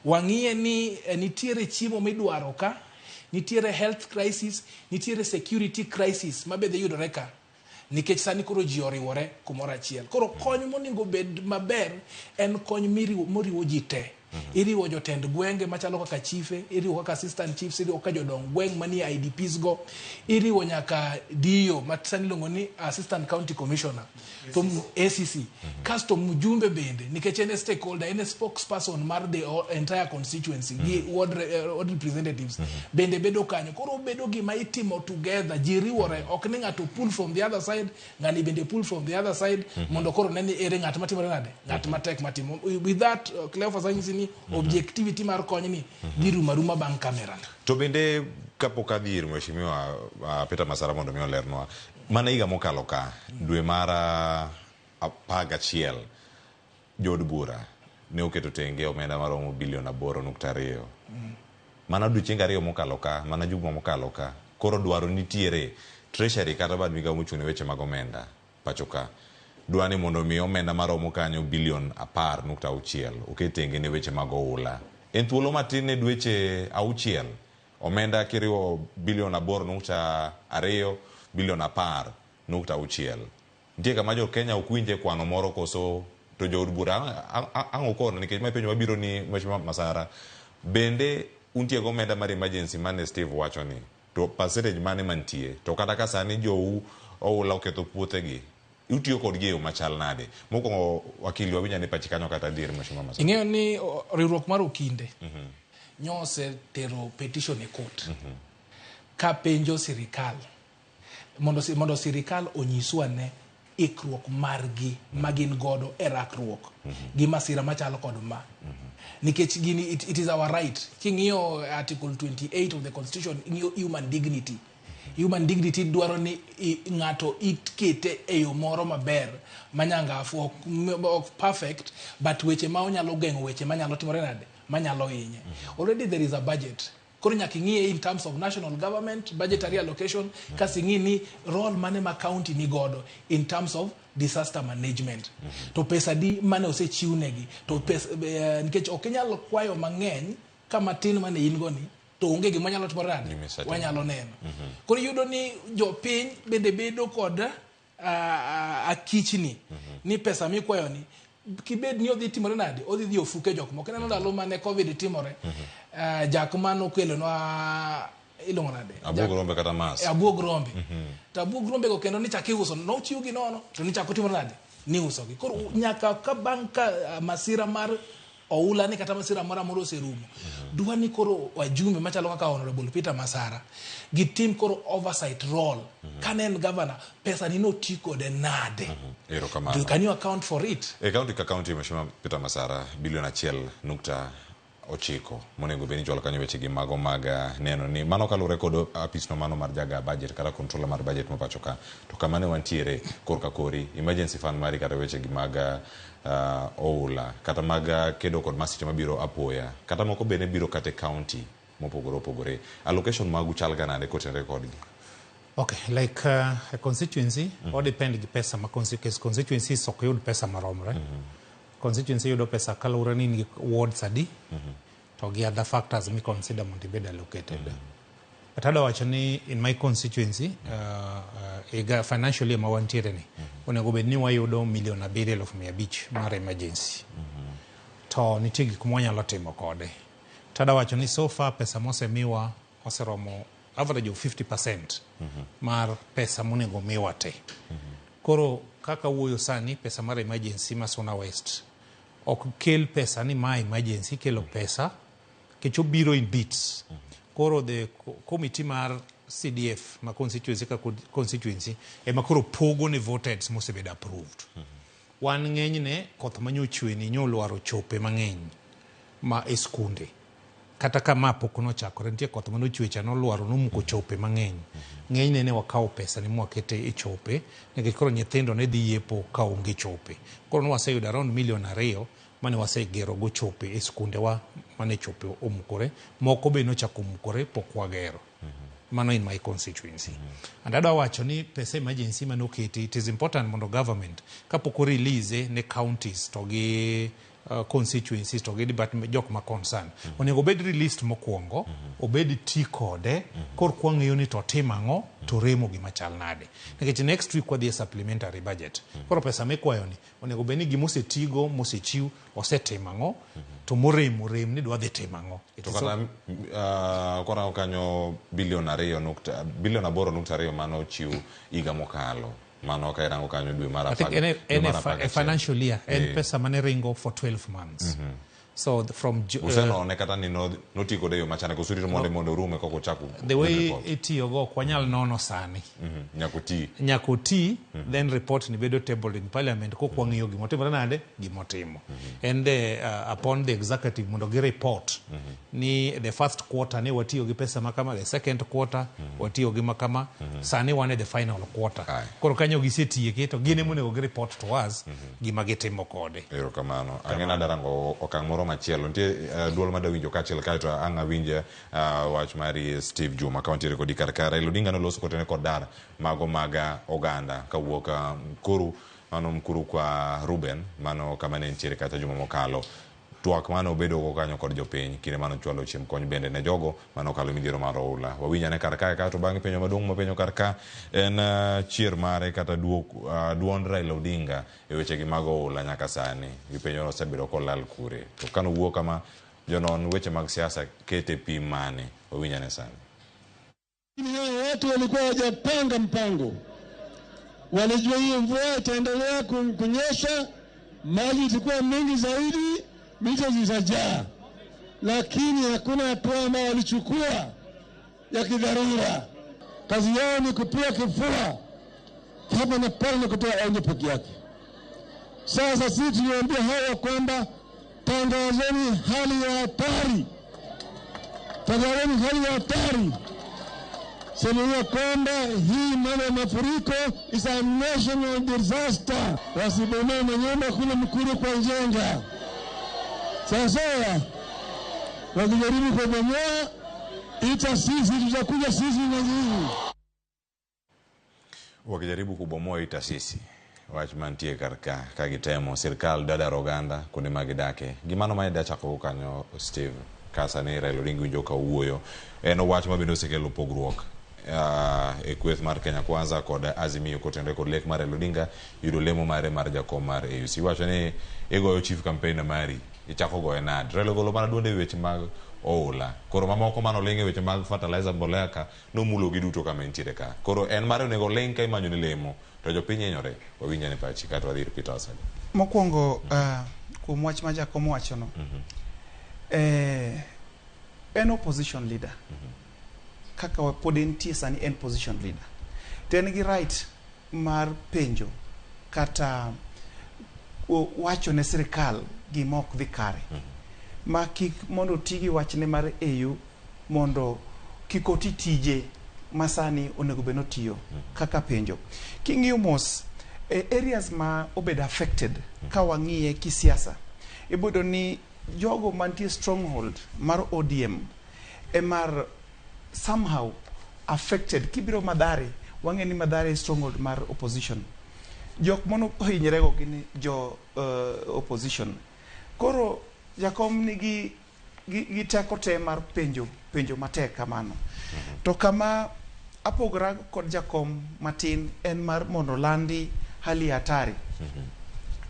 wang'iye ni nitiere chiemo midwaro ka nitiere health crisis nitiere security crisis ma bende yudore ka nikech sani koro ji oriwore kumoro achiel koro kony monego bed maber en kony moriwo ji te iriwo jotend gwenge machalo kaka chife iriwo kaka assistant chiefs iriwo kaka jodong gweng' manie IDPs go iriwo nyaka DO ma sani iluongo ni assistant county commissioner to ACC kasto mjumbe bende nikech en e stakeholder en e spokesperson mar the entire constituency gi ward representatives bende bedo kanyo koro bedo gima itimo together ji riwore ok ni ng'ato pull from the other side ng'ani bende pull from the other side mondo koro ne ni ere ng'at matimore nade ng'at matek matimo with that Cleophas anyisi ni objectivity mar kony ni dhi rumo aruma bang' camera To bende kapok adhi ir mheshimiwa Peter Masara mondo mi olernwa mana higa mokalo ka dwe mar 11 jood bura ne oketo tenge omenda maromo bilion 8.2 mana odiochienge 2 mokalo ka mana juma mokalo ka koro dwaro nitiere treasury kata bad migawo mochung' ne weche mag omenda pacho ka dwa ni mondo mi omenda maromo kanyo bilion 10.6 oket tenge ne weche mag oula en thuolo matin ne dweche 6 omenda kiriwo bilion 8.2 bilion 10.6 nitie kama jo Kenya ok winje kwano moro koso to jood bura ang' ukono nikech mae penjo mabiro ni Mheshimiwa Masara bende untie gi omenda mar emergency mane Steve wacho ni to percentage mane mantie to kata ka sani jou oula oketho puothegi utiyo kodgi e yo machal nade mokwongo wakili wawinj ane pachi kanyo kata dhier Mheshimiwa Masara ing'eyo ni riwruok mar okinde nyo osetero petition e court ka penjo sirikal mondo sirikal onyiswa ne ikruok margi ma gin godo e rakruok gi masira machalo kod ma. Nikech gini it is our right. King'iyo Article 28 of the Constitution, ing'iyo human dignity. Human dignity dwaro ni ng'ato ikete e yo moro maber manyangafu, ok perfect, but weche ma onyalo geng'o weche manyalo timore nade, manyalo hinye. Already there is a budget. Koro nyaka ing'iye in terms of national government budgetary allocation, kasto ing'i ni role mane ma county ni godo in terms of disaster management. To pesa di mane osechiw negi to pesa, nikech ok inyal kwayo mang'eny ka matin mane in go ni to onge gima nyalo timore nade, Gima wanyalo neno. Koro iyudo ni jopiny bende bedo kod akichni ni pesa mikwayo ni kibed ni odhi timore nade, odhi dhi ofuke jok moko. Ineno ndalo mane COVID timore, jak manokelonwa iluongo nade, abuog rombe kata mas. Abuog rombe. To abuog rombe go kendo nichak iuso, nochiw gi nono to nichako timore nade, niuso gi. Koro nyaka ka bang' ka masira mar oula ni kata masira moro amora oserumo, dwa ni koro wajumbe machalo kaka Honorable Peter Masara gitim koro oversight role. Kane en governor, pesa ni noti kode nade? Erokamano. Can you account for it? E kaunti ka kaunti, Mheshimiwa Peter Masara, bilion 1.9 monego bed ni ichwalo kanyo weche gi mago mag neno ni mano kaluwore kod apis no mano mar jaga budget kata controller mar budget ma pacho ka. To kama ne wantiere korka kori emergency fund mari kata weche gi mag oula kata mag kedo kod masiche mabiro apoya kata moko bende biro kata e county mopogore opogore, allocation magu chal ga nade kotenore kodgi? Okay, like a constituency, o depend gi pesa ma constituencies ok yud pesa maromre. Constituency yudo pesa kaluwore ni in gi wards adi, to gi other factors mi consider mondo ibed allocated. But adwa wacho ni in my constituency, higa financial year ma wantiere ni, onego bed ni wayudo 7,500,000 mar emergency. To nitie gik mwanyalo timo kode. To adwa wacho ni so far pesa mosemiwa oseromo average of 50% mar pesa monego miwa te. Koro kaka wuoyo sani, pesa mar emergency ma Suna West ok kel pesa ni ma emergency kelo pesa nikech obiro in bits. Koro the committee mar CDF ma constituency ka constituency ema koro pogo ne voters mosebedo approved. Wan ng'enyne koth manyochwe ni nyolwaro chope mang'eny ma e skunde. Kata ka ma pok nochakore, nitie koth manochwe cha nolwaro nomuko chope mang'eny. Ng'enyne ne wakawo pesa ni mwakete e chope nikech koro nyithindo ne dhi yepo ka onge chope. Koro ne waseyudo around 2 million mane wasegero go chope e skundewa mane chope omukore. Moko be nochako mukore pok wagero. Mano in my constituency. And adwa wacho ni pesa emergency mane oketi, it is important mondo government kapok o release ne counties to gi constituencies to gi department jok ma concern. Onego obed released mokwongo, obed ti kode, kor kwang'iyo ni to tim ang'o, to remo gima chal nade. Nikech next week wadhi e supplementary budget. Koro pesa mikwayo ni, onego bed ni gimosetigo, mosechiw, osetimo ang'o, to morem orem ni dwa dhi timo ang'o. It To is kata kwarango kanyo bilion ariyo nukta bilion 8.2 mane ochiw higa mokalo, mano ka irango kanyo dwe mar I think apar en, dwe en mar a, apar a gachiel. financial year, en pesa mane ringo for 12 months. So from Usenone kata ni noti kode e yo machane koso urito mondo orume koka uchako the way report? itiyogo ok wanyal nono sani. Nyaka oti. Nyaka oti, then report ni bedo tabled in parliament kok wang'iyo gimotimore nade, gimotimo. En the upon the executive mondo gi report ni the first quarter ne watiyo gi pesa makama, the second quarter watiyo gi makama, sani wan e the final quarter. Koro kanyo gisetieke to gin ema onego gi report to us gima gitimo kode. Erokamano. Ang'e nade rango okang' moro machielo. Nitie duol madawinjo kaachiel kae to ang' awinj wach mari Steve Juma ka wantiere kodi kar ka. Raila Odinga noloso kotene kod dar mago mag oganda kawuok Mkuru, mano Mkuru kwa Ruben, mano kama ne nitiere kata juma mokalo. Twak mane obedo go kanyo kod jopiny kinde mane ochwalo chiemb kony bende ne jogo mane okalo midhiero mar oula. Wawinj ane kar kae kaeto bang'e penjo maduong' mapenjo kar ka en chier mare kata duond Raila Odinga e wechegi mag oula nyaka sani. Gipenjo ni osebedo kolal kure. To kane owuok kama jonon weche mag siasa kete pim mane. Wawinj ane sani. Hawa watu walikuwa hawajapanga mpango, walijua hiyo mvua itaendelea kunyesha, maji itakuwa mingi zaidi, mito zitajaa, lakini hakuna hatua ambayo walichukua ya kidharura. Kazi yao ni kupiga kifua hapa na pale na kutoa onyo peke yake. Sasa sisi tuliwaambia hawa kwamba Tangazeni hali ya hatari, tangazeni hali ya hatari. Semeni kwamba hii mambo ya mafuriko is a national disaster. Wasibomoe manyumba kule Mukuru kwa Njenga. Sawasawa, wakijaribu kubomoa, ita sisi, tutakuja sisi na nyinyi. Wakijaribu kubomoa ita sisi. Wach mantie kar ka ka gitemo sirkal dadaro oganda kuonde ma gidake. Gimano ma ida chako kanyo Steve ka sani Raila Odinga winjo ka wuoyo en wach ma bende osekelo pogruok e kweth mar Kenya Kwanza kod Azimio kotenore kod lek mar Raila Odinga yudo lemo mare mar jakom mar AUC. Iwacho ni igoyo chief campaigner mari ichako goye nade? Raila ogolo mana duonde e weche mag oula. Koro mamoko mane oling' e weche mag fertilizer mbolea ka nomulo gi duto kama entiere ka. Koro en mare onego oling' ka imanyo ni lemo to jopiny hinyore. Wawinj ane pachi kaeto wadhi ir Peter Osaga. Mokwongo kuom wach ma jakom owachono, en opposition leader. Kaka pod entie sani en position leader. To en gi right mar penjo kata wacho ne sirikal gima ok dhi kare. Ma kik mondo oti gi wachne mar AU mondo kik oti tije masani onego bed notiyo kaka penjo. King'iyo mos, e areas ma obedo affected ka wang'iye kisiasa, iboyudo ni jogo mantie stronghold mar ODM emar somehow affected. Kibiro Mathare, wang'e ni Mathare stronghold mar opposition. Jok mano ohinyre go gin jo opposition. Koro jakom nigi gi teko te mar penjo penjo matek kamano. To kama apogora kod jakom matin en mar mondo landi hali ya hatari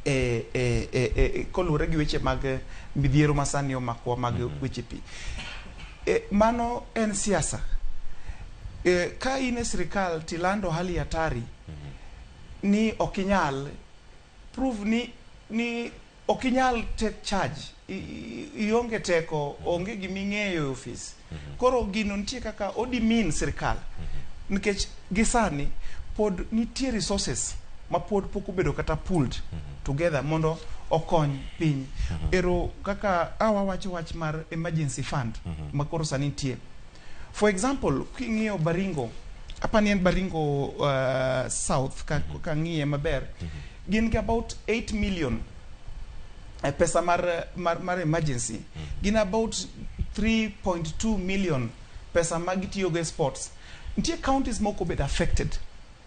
e koluwore gi weche mag midhiero masani omakowa mag weche pi. Mano en siasa. Ka in e sirikal tilando hali ya hatari ni ok inyal prove ni ok inyal take charge, ionge teko, onge giming'eyo e ofis. Koro gino nitie kaka odimin sirikal nikech gi sani pod nitie resources ma pod pok obedo kata pooled together mondo okony piny. Ero kaka awa wacho wach mar emergency fund ma koro sani nitie. For example, king'iyo Baringo, apani en Baringo South ka kang'iye maber, gin gi about 8 million pesa mar emergency. Gin about 3.2 million pesa ma gitiyogo e sports. Nitie counties moko obedo affected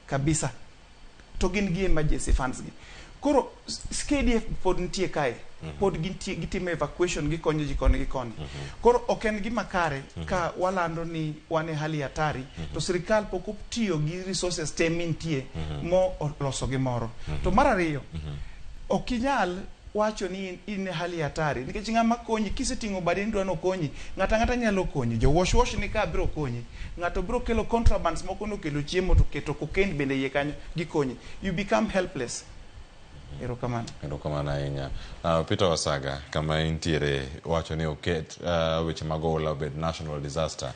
kabisa to gin gi emergency funds gi. Koro KDF pod nitie kae, pod gintie gitimo evacuation, gikonyo ji koni gi koni. Koro ok en gima kare ka walando ni wan e hali hatari to sirikal pok otiyo gi resources te mintie mo oloso gimoro. To mar ariyo, ok inyal wacho ni in e hali hatari nikech ng'ama konyi kiseting'o bade ni idwa nokonyi, ng'ato ang'ata nyalo konyi. Jo wash wash ni ka biro konyi, ng'ato biro kelo contrabands moko nokelo chiemo to keto cocaine bende iye kanyo gikonyi. You become helpless. Erokamano. Erokamano ahinya. Peter Wasaga, kama intiere wacho ni oket weche mag oula obed national disaster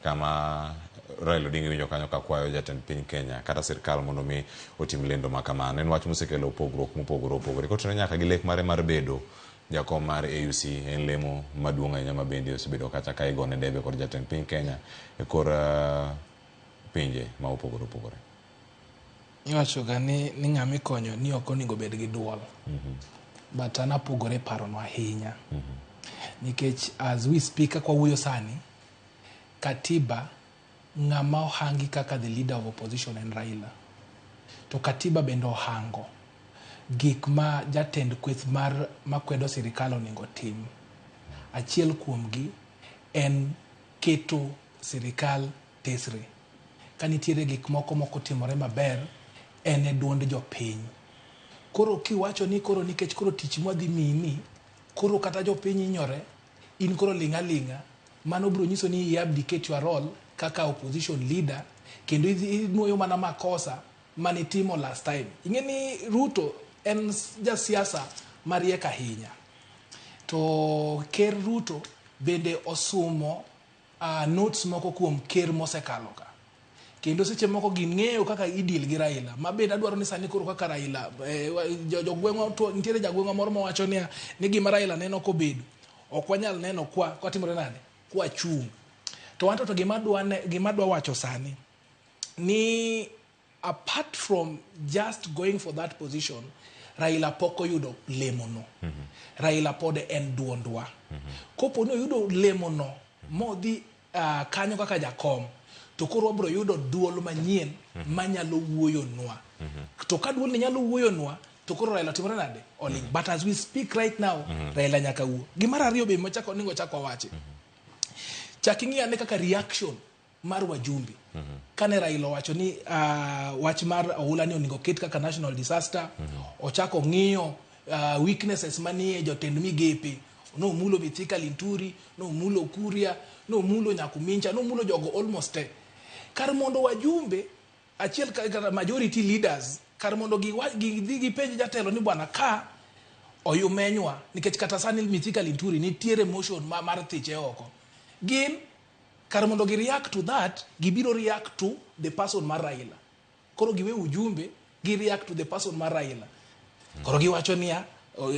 kama Raila Odinga iwinjo kanyo ka kwayo jatend piny Kenya kata sirkal mondo mi otim lendo ma kamano. En wach mosekelo pogruok mopogore opogore. Kotenore nyaka gi lek mare mar bedo jakom mar AUC en lemo maduong' ahinya ma bende osebedo kacha ka igone debe kod jatend piny Kenya e kor pinje ma opogore opogore. Iwachoga ni ng'ama ikonyo ni ok onego bed gi duol. But an apogore parono ahinya. Nikech as we speak kaka wawuoyo sani, katiba ng'ama ohangi kaka the leader of opposition en Raila. To katiba bende ohango gik ma jatend kweth mar makwedo sirikal onego tim. Achiel kuomgi en keto sirikal tesre. Ka nitiere gik moko mokotimore maber, en e duond jopiny. Koro kiwacho ni koro nikech koro tich mwadhi miyi ni, koro kata jopiny hinyore, in koro ling' aling'a, mano biro nyiso ni i abdicate your role kaka opposition leader, kendo inuoyo mana makosa manitimo last time. Ing'e ni Ruto en jasiasa mariek ahinya. To ker Ruto bende osumo notes moko kuom ker mosekalo ka. Kendo seche moko ging'eyo kaka i-deal gi Raila. Ma bende adwaro ni sani koro kaka Raila, jogweng'wa to nitiere jagweng'wa moro mawacho niya, ni gima Raila neno kobedo, ok wanyal neno kwa, kwatimore nade? Kwachung'. To wanto to gima adwa ne, gima adwa wacho sani, ni apart from just going for that position, Raila pok oyudo lemono. Raila pod en duondwa. Kopo ni oyudo lemono modhi kanyo kaka jakom, to koro wabiro yudo duol manyien manyalo wuoyonwa. To ka duol ni nyalo wuoyonwa, to koro Raila timore nade? Oling. But as we speak right now, Raila nyaka wuo. Gimar ariyo be machako onego chak wawachi. Chak ing'i ane kaka reaction mar wajumbe. Kane Raila owacho ni wach mar oula ni onego ket kaka national disaster, ochako ng'iyo weaknesses manie jotend migepe. Nomulo Mithika Linturi, nomulo Kuria, nomulo Nyakumincha, nomulo jogo almost te. Kar mondo wajumbe achiel kata majority leaders, kar mondo gidhi gipenj jatelo ni bwana ka oyumenywa, nikech kata sani Mithika Linturi nitiere motion mar thiche oko. Gin kar mondo gi react to that, gibiro react to the person mar Raila. Koro giwe ujumbe, gi react to the person mar Raila. Koro giwacho niya,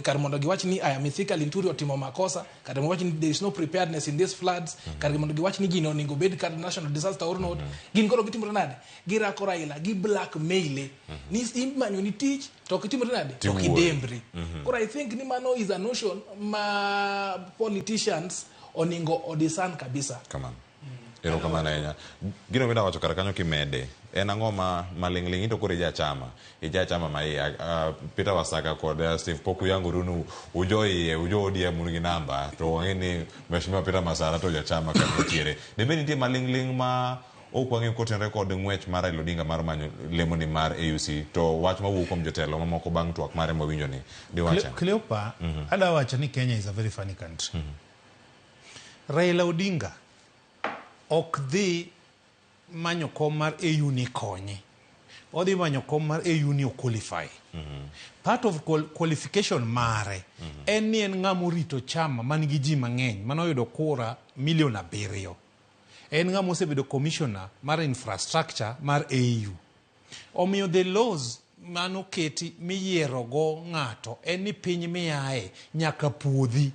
kar mondo giwach ni aya Mithika Linturi otimo makosa, kar mondo giwach ni there is no preparedness in these floods, kar mondo giwach ni gino onego bed kar national disaster or not, gin koro gitimore nade? Girako Raila, gi blackmail ni imanyo ni tich to ok itimore nade? To ok Tiwuoyo. idembri. Koro I think ni mano is a notion ma politicians oningo odisan kabisa. Kamano. Erokamano ahinya. Gino mida wacho kar kanyo kimede, en ang'o ma maling'ling' into koro ija chama, ija chama ma iye. Peter Wasaka kod Steve pok uyangoru ni ujo iye, ujo ODM un gi namba, to wang'e ni Mheshimiwa Peter Masara to jachama ka nitiere. Debed nitie maling'ling' ma ok wang'eyo kotenore kod ng'wech mar Raila Odinga mar manyo lemoni mar AUC, to wach mawuok kuom jotelo mamoko bang' twak mare mwawinjo ni diwach ang'o? Cleopa, adwa wacho ni Kenya is a very funny country. Raila Odinga ok dhi manyo kom mar AU ni konye. Odhi manyo kom mar AU ni o-qualify. Part of qualification mare en ni en ng'ama orito chama man gi ji mang'eny manoyudo kura milion 7. En ng'ama osebedo commissioner mar infrastructure mar AU. Omiyo the laws manoketi miyiero go ng'ato en ni piny miaye nyaka puodhi.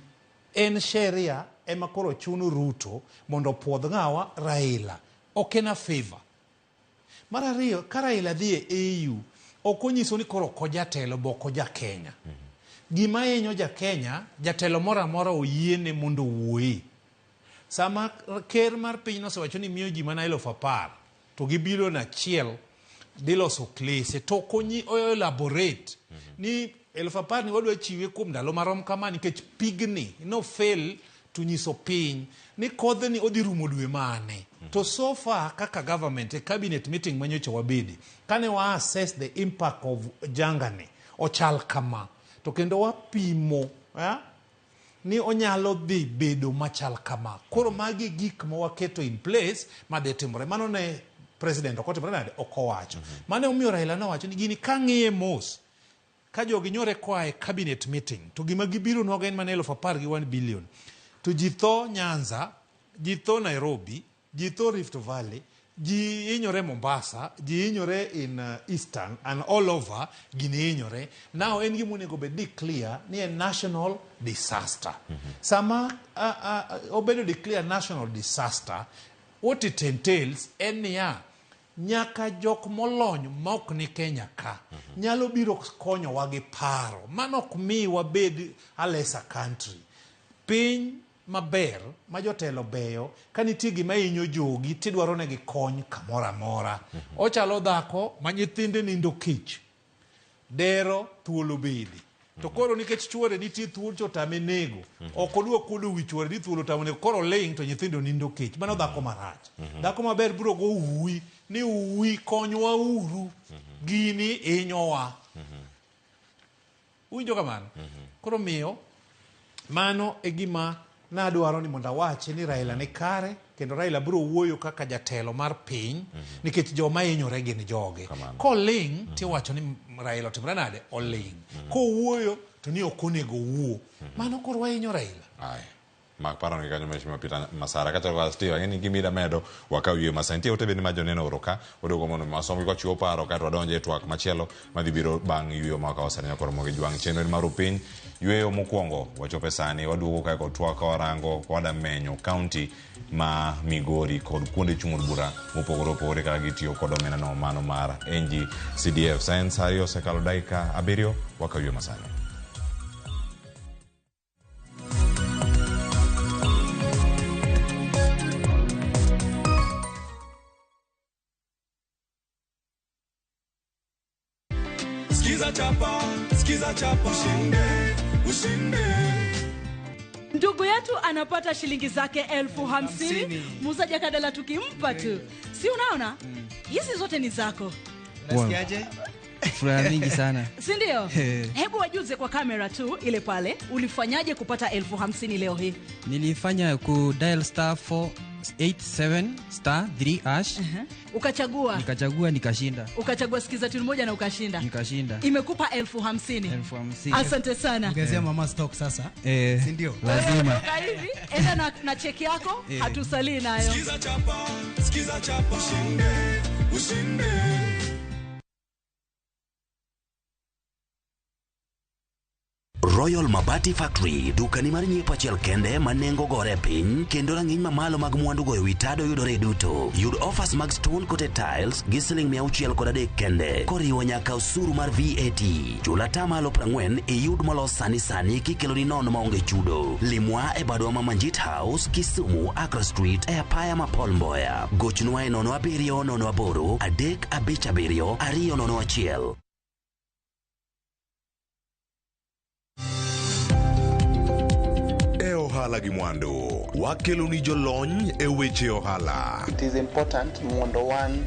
En sheria ema koro chuno Ruto mondo opuodh ng'awa Raila. Ok en a favor. Mar ariyo, ka Raila dhi e AU, ok onyiso ni koro ok ojatelo bo ok oja Kenya. Gima hinyo ja Kenya, jatelo moro amora oyiene mondo owuoye. Sama ker mar piny nosewacho ni miyo ji mana 10,000 to gi bilion 1 dhi loso klese to ok elaborate ni 10,000 ni wadwa chiwe kuom ndalo marom kama nikech pigni no fail to nyiso piny ni kodhni odhi rumo dwe mane. To so far kaka government e cabinet meeting manyocha wabede kane wa assess the impact of jangani ochal kama to kendo wapimo ni onyalo dhi bedo machal kama. Koro magi gik ma waketo in place madhi timore. Mano ne president ok otimore nade? Ok owacho. Mane omiyo Raila nowacho ni gini kang'iye mos ka jogi nyore koa e cabinet meeting to gima gibiro nwago en mana 10,000 gi 1 billion to ji tho Nyanza, ji tho Nairobi, ji tho Rift Valley, ji hinyore Mombasa, ji hinyore in Eastern and all over, gini hinyore. Now en gima onego bed declare ni en national disaster. Sama obedo declare national disaster, what it entails en niya, nyaka jok molony ma ok ni Kenya ka nyalo biro konyowa gi paro. Mano ok mi wabed a lesser country. Piny maber ma jotelo beyo ka nitie gima hinyo jogi tidwaro negi kony kamoro amora. Ochalo dhako ma nyithinde nindo kech. Dero thuolo bede. To koro nikech chuore nitie thuol cha otame nego. Ok odwa kuodo wi chuore ni thuol otamo nego. Koro oling' to nyithindo nindo kech. Mano dhako marach. Dhako maber biro go uwi ni uwi konywa uru. Gini hinyowa. Uwinjo kamano? Koro miyo mano e gima nadwaro ni mondo awachi ni Raila ni kare kendo Raila biro wuoyo kaka jatelo mar piny nikech joma hinyore gin joge. Koling' tiwacho ni Raila otimore nade? Oling'. Kowuoyo to ni ok onego owuo. Mano koro wahinyo Raila. Aya. Mak paro ni kanyo Mheshimiwa Peter Masara. Kachalo kod Steve, ang'e ni gima ida medo wakaw yweyo ma sani. Nitie ote bende ma joneno oro ka, waduogo mondo mi wasom gi kwachiwo paro kaeto wadonje e twak machielo madhi biro bang' yweyo ma wakawo sani nyakoro Ramogi Jwang'. Chenro en mar Upiny. Yweyo mokwongo wachopo e sani, waduogo kae kod twak ka warango ka wada menyo county ma Migori kod kuonde chung' od bura mopogore opogore kaka gitiyo kod omenda no mano mar NGCDF. Sa en sa ariyo osekalo dakika abiriyo, wakaw yweyo masani. Skiza chapa, skiza chapa, ushinde, ushinde. Ndugu yetu anapata shilingi zake 50,000. Musa Jakadala tukimpa tu, si unaona hizi zote ni zako? Unasikiaje? Furaha mingi sana. Si ndio? Hebu wajuze kwa kamera tu ile pale, ulifanyaje kupata 50,000 leo hii? Nilifanya ku dial star 487 star 3 hash. Ukachagua. Nikachagua nikashinda. Ukachagua sikiza tune moja na ukashinda. Nikashinda. Imekupa 50,000. 50,000. Asante sana. Ongezea mama stock sasa. Si ndio? Lazima. Toka hivi, enda na cheki yako, hatusalii nayo. Skiza chapa, skiza chapa, ushinde, ushinde. Royal Mabati Factory, dukani mar nyiepo achiel kende ma nengo gore piny kendo rang'iny mamalo mag mwandu goyo wi tado yudore duto. Yud offers mag stone coated tiles gi siling 603 kende koriwo nyaka osuru mar VAT. Chul atamalo 40 iyud molos sani sani kikeloni nono maonge chudo. Limwa e badwa ma Manjit House, Kisumu, Accra Street e apaya ma Paul Mboya. Gochnwa e 07 08 357 201. E ohala gi mwandu, wakelo ni jolony e weche ohala. It is important mondo wan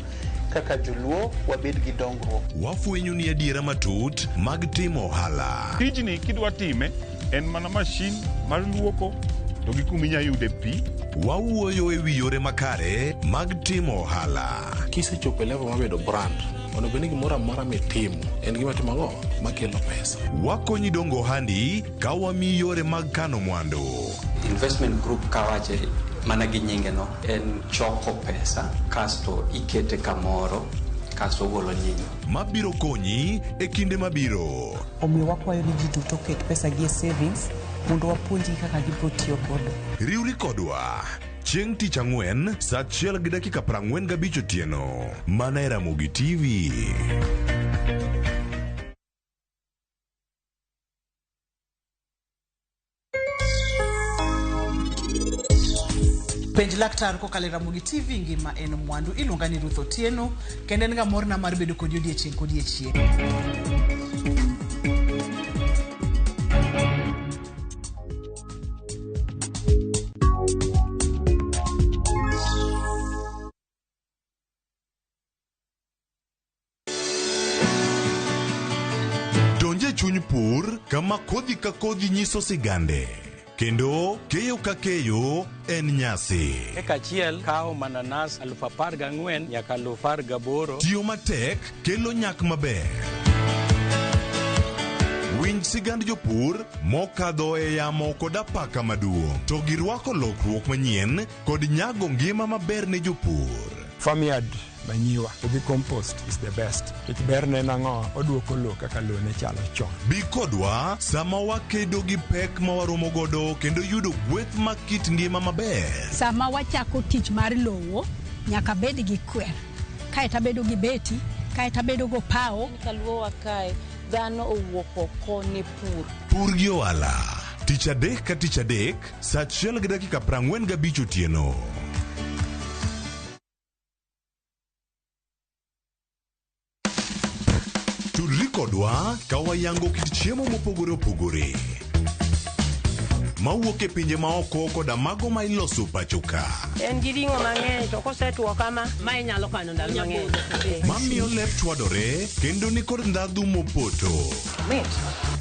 kaka joluo wabed gi dongruok. Wafwenyo ni adiera matut mag timo ohala. Tijni kidwa time en mana mashin mar luoko to gi kuma inya yude pi. Wawuoyo e wi yore makare mag timo ohala. Kisechopo e level mar bedo brand, onego bed ni gimoro amora mitimo en gima timo ang'o makelo pesa. Wakonyi dongo ohandi ka wamiyi yore mag kano mwandu. Investment group kawache mana gi nyinge no en choko pesa kasto ikete kamoro kasto ogolo nyinyo. Mabiro konyi e kinde mabiro. Omiyo wakwayo ni ji duto oket pesa gi e savings mondo wapuonjgi kaka gibiro tiyo godo. Riwri kodwa chieng' tich ang'wen sa 1:45 otieno mana e Ramogi TV. Penj laktar kokalo e Ramogi TV ngima en mwandu. Iluonga ni Ruth Otieno kendo en ga morna mar bedo kodi odiechieng' kodiechieng'. Donj e chuny pur kama kodhi ka kodhi nyiso sigande kendo keyo ka keyo en nyasi. Eka achiel kawo mananas 14,000 nyaka 18,000. Tiyo matek kelo nyak maber. Winj sigand jopur mokadho e yamo kod apaka maduong' to girwako lokruok manyien kod nyago ngima maber ne jopur. Farmyard manyiwa to gi compost is the best. Nikech berne en ang'o? Oduoko lowo kaka lowo ne chalo chon. Bi kodwa sama wakedo gi pek ma waromo godo kendo yudo gweth mag kit ngima maber. Sama wachako tich mar lowo, nyaka bed gi kwer. Kaeto abedo gi beti, kaeto abedo go pawo. Kaluowa kae, dhano owuok oko ne pur. Pur gi ohala. Tich adek ka tich adek, sa 1:45 otieno. Tudri kodwa ka wayango kit chiemo mopogore opogore mawuok e pinje maoko koda mago ma iloso pacho ka. En gi ring'o mang'eny to kosetwo kama, ma inyalo kano ndalo mang'eny. Mamiyo lep chwadore kendo nikod ndhadhu mopoto.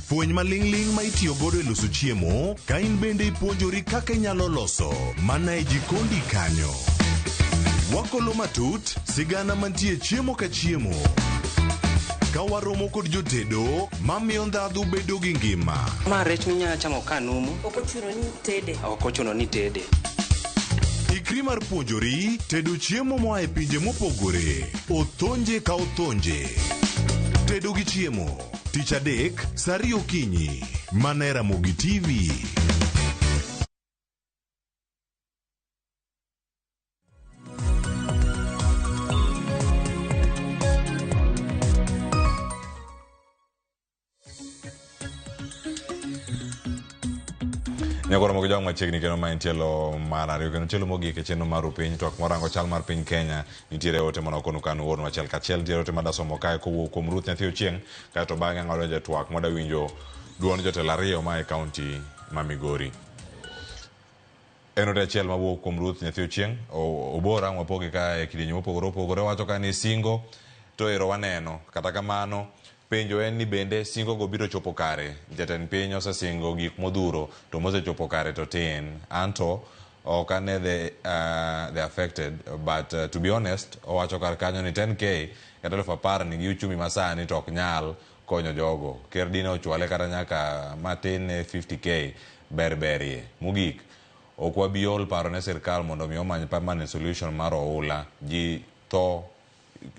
Fweny maling'ling' ma itiyo godo e loso chiemo ka in bende ipuonjori kaka inyalo loso mana e jikondi kanyo. Wakolo matut sigana mantie chiemo ka chiemo. Ka waromo kod jotedo mamiyo ndhadhu bedo gi ngima. Ma rech minyalo chamo ka numu. Ok ochuno ni tede. Ok ochuno ni tede. Ikri mar puonjori tedo chiemo moa e pinje mopogore. Othonje ka othonje. Tedo gi chiemo. Tich adek, saa ariyo okinyi. Mana e Ramogi TV. Nyakoro mogi jwang' machiegni kendo ma en tielo mar ariyo kendo tielo mogik e chenro mar Rupiny twak morango chal mar piny Kenya. Nitiere ote mane okonu kanu uornu achiel kachiel. Nitiere ote madasomo kae kowuok kuom Ruth Nyathi Ochieng' kaeto bang'e ang' wadonjo e twak mwada winjo duond jotelo ariyo ma e kaunti ma Migori. En ote achiel mawuok kuom Ruth Nyathi Ochieng', Obora wapoge ka e kidienje mopogore opogore. Owacho ka ni singo to ero waneno. Kata kamano, penjo en ni bende singo go biro chopo kare. Jatend piny osesingo gik modhuro to mosechopo kare to tin. Anto ok ane the affected but to be honest, owacho kar kanyo ni 10k kata 10,000 ni gi uchumi masani to ok nyal konyo jogo. Ker dine ochwale kata nyaka matin ne 50k ber berie. Mogik, ok wabi ol paro ne sirkal mondo mi omany permanent solution mar oula. Ji tho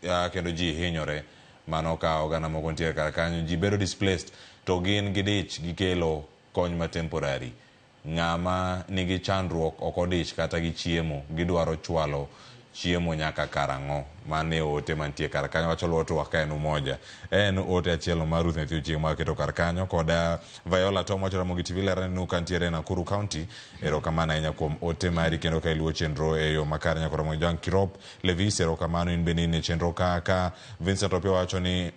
kendo ji hinyore. Mano ka oganda moko nitiere kar kanyo, ji bedo displaced to gin gidich gikelo kony ma temporary. Ng'ama nigi chandruok ok odich kata gi chiemo, gidwaro chwalo chiemo nyaka karang'o. Mano e ote mantie kar kanyo. Wacho luwo twak ka en umoja. En ote achiel mar Ruth Nyathi Ochieng' ma keto kar kanyo. Kod Viola Tom wacho Ramogi TV lero ni ka ntiere Nakuru County. Erokamano ahinya kuom ote mari kendo ka iluwo chenro e yo makare. Nyaka Ramogi Jwang' Kirop Levis, erokamano in bende in e chenro kaka. Vincent Opiyo wacho ni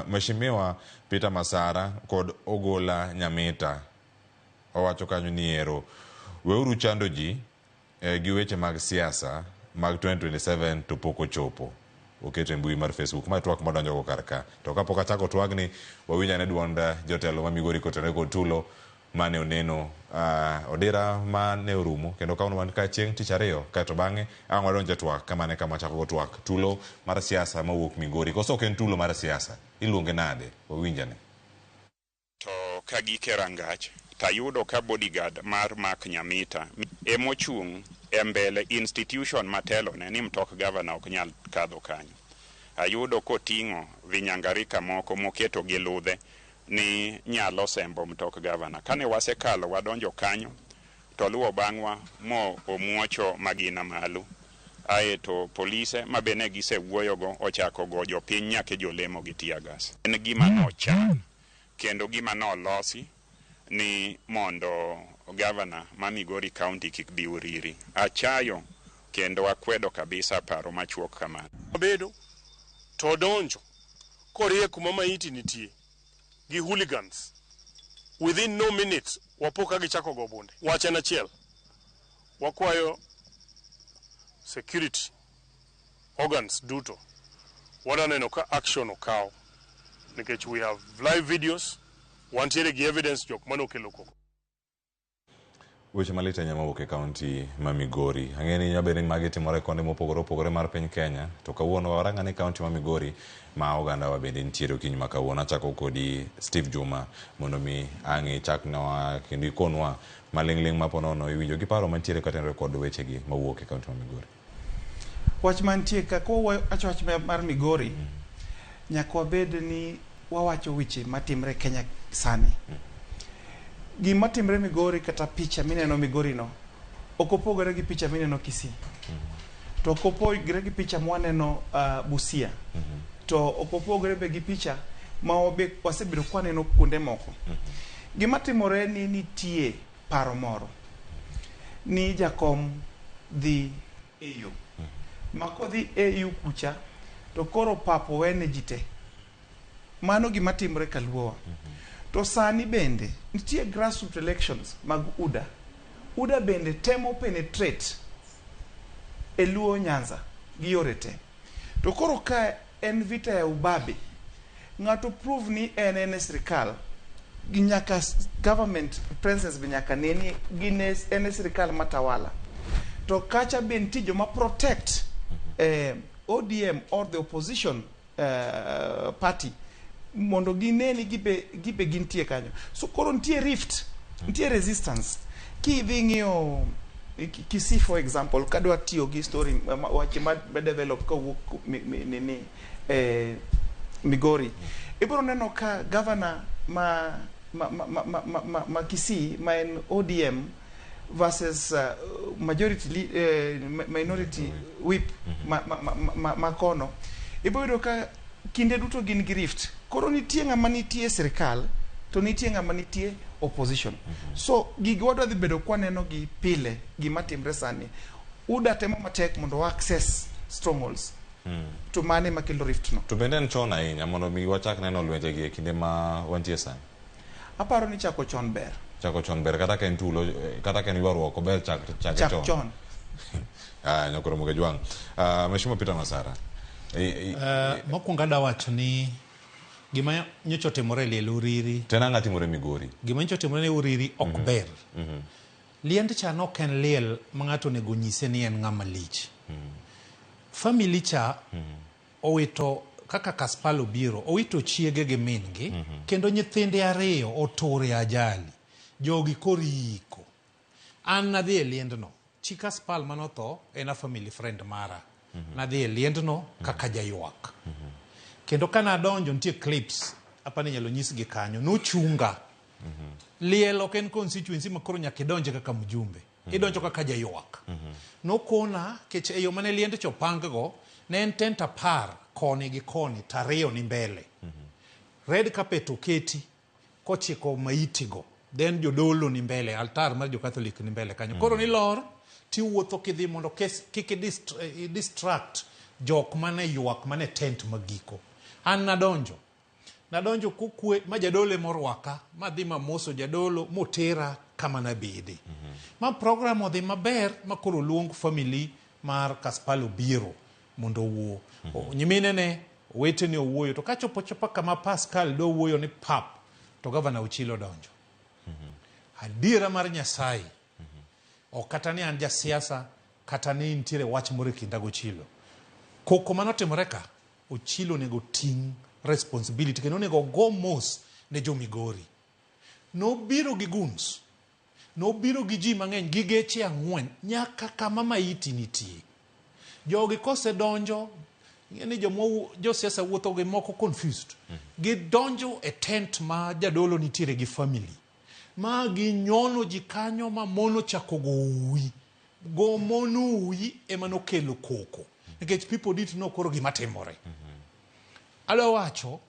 Mheshimiwa Peter Masara kod Ogola Nyamita. Owacho kanyo ni ero weuru chando ji gi weche mag siasa mag 2027 to pok ochopo. Oketo e mbui mar Facebook. Ma twak madonjo go kar ka. To kapok achako twagni, wawinj ane duond jotelo ma Migori kotenore kod tulo mane oneno odira mane orumo kendo kawuono wan ka chieng' tich ariyo kaeto bang'e ang' wadonjo e twak kamane kama wachako go twak tulo mar siasa mawuok Migori. Koso ok en tulo mar siasa, iluonge nade? Wawinj ane. To ka gike rangach tayudo ka bodyguard mar Mark Nyamita emochung' e mbele institution matelone ni mtok governor ok nyal kadho kanyo. Ayudo koting'o vinyangarika moko moketo gi ludhe ni nyalo sembo mtok governor. Kane wasekalo wadonjo kanyo to luwo bang'wa mo omuocho magina malo. Aeto polise ma be ne gisewuoyogo ochako go jopiny nyaka jolemo gi tear gas. En gima nochan kendo gima nolosi ni mondo governor ma Migori County kik bi Uriri. Achayo kendo akwedo kabisa paro machuok kamano. Obedo to donjo korie kuma maiti nitie gi hooligans. Within no minutes wapo ka gichako go bunde. Wach en achiel, wakwayo security organs duto wadwa neno ka action okaw nikech we have live videos, wantiere gi evidence jok mane okelo koko. Weche malit ahinya mawuok e kaunti ma Migori. Ang'e ni nyalo bedo ni magi timore konde mopogore opogore mar piny Kenya. To kawuono warang ane kaunti ma Migori ma oganda wa bende nitiere okinyi ma kawuono. Achako kodi Steve Juma mondo mi ang' ichaknwa kendo ikonwa maling'ling' ma ponono iwinjo gi paro mantiere katenore kod wechegi mawuok e kaunti ma Migori. Wach mantie ka kwawacho wach mar Migori, nyaka wabed ni wawacho weche matimre Kenya sani. Gima timre Migori kata picha mineno Migori no ok opogore gi picha mineno Kisii. To ok opogore gi picha mwaneno Busia. To ok opogore be gi picha ma wasebedo kwaneno kuonde moko. Gima timore ni nitie paro moro ni jakom dhi EU. Ma kodhi EU kucha to koro pap owene ji te. Mano gima timre kaluowa. To sani bende nitie grassroots elections mag UDA. UDA bende temo penetrate e Luo Nyanza gi yore te. To koro ka en vita ya ubabe, ng'ato prove ni en e sirikal, gi nyaka government presence be nyaka ne ni gin en e sirikal matawala. To kacha be nitie joma protect ODM or the opposition party mondo gine ni gibe gibe gintie kanyo. So koro nitie rift, nitie resistance. Kidhi ng'iyo Kisii for example, kadwa tiyo gi story wach ma develop kawuok nini Migori, ibiro neno ka governor ma Kisii ma en ODM versus majority minority whip ma kono, ibiro yudo ka kinde duto gin gi rift. Koro nitie ng'ama nitie sirikal to nitie ng'ama nitie opposition. So gigi wadwa dhi bedo kwaneno gi pile. Gima timre sani, UDA temo matek mondo wa access strongholds, to mane makelo rift no. To bende en chon ahinya mondo mi wachak neno lwenje gi e kinde ma wantie sani? Aparo ni chako chon ber. Chako chon ber, kata ka en tulo, kata ka en ywaruok, ober chak chake chak chon. Chon. Ah, nyakoro Moge Jwang'. Mheshimiwa Peter Masara. Mokwongo adwa wacho ni gima nyocha otimore e liel Uriri. Tena ng'a timore Migori? Gima nyocha otimore ne Uriri ok ber. Liend cha nok en liel ma ng'ato onego nyise ni en ng'ama lich. Family cha owito kaka Kaspal obiro, owito chiege gi min gi, kendo nyithinde ariyo otur e ajali. Jogi koro iyiko. An nadhi e liendno. Chi Kaspal manotho en a family friend mara. Nadhi e liendno kaka jaywak. Kendo ka nadonjo nitie clips, apani inyalo nyisgi kanyo. Nochunga. Liel ok en constituency ma koro nyaka idonje kaka mjumbe. Idonjo kaka jaywak. Nokona kech e yo mane liend cha opang go, ne en tent 10 koni gi koni to ariyo ni mbele. Red carpet oketi kochiko maiti go. Then jodolo ni mbele, altar mar jo Catholic ni mbele kanyo. Koro nilor tiwuotho kidhi mondo kik i distract jok mane ywak mane tent magiko. An nadonjo. Nadonjo kokwe ma jadolo emorwaka, madhi mamoso jadolo motera kama nabede. Ma program odhi maber ma koro luong family mar Kaspal obiro mondo owuo. Nyiminene, owetene owuoyo. To kachopo chopa kama Pascal do wuoyo ni pap, to gavana Ochilo donjo. Adiera mar Nyasaye, ok kata ni an jasiasa, kata ni nitiere wach moro e kinda gochilo. Koko manotimore ka, Ochilo onego ting' responsibility kendo onego ogo mos ne jo Migori. Nobiro gi goons, nobiro gi ji mang'eny gi geche 4 nyaka kama maiti nitie. Jogi kosedonjo, ing'e ni joma josiasa wuotho gi moko confused. Gidonjo e tent ma jadolo nitiere gi family. Ma ginyono ji kanyo ma mon ochako go uwi. Go mon uwi ema nokelo koko. Nikech people didn't know koro gima timore. Adwa wacho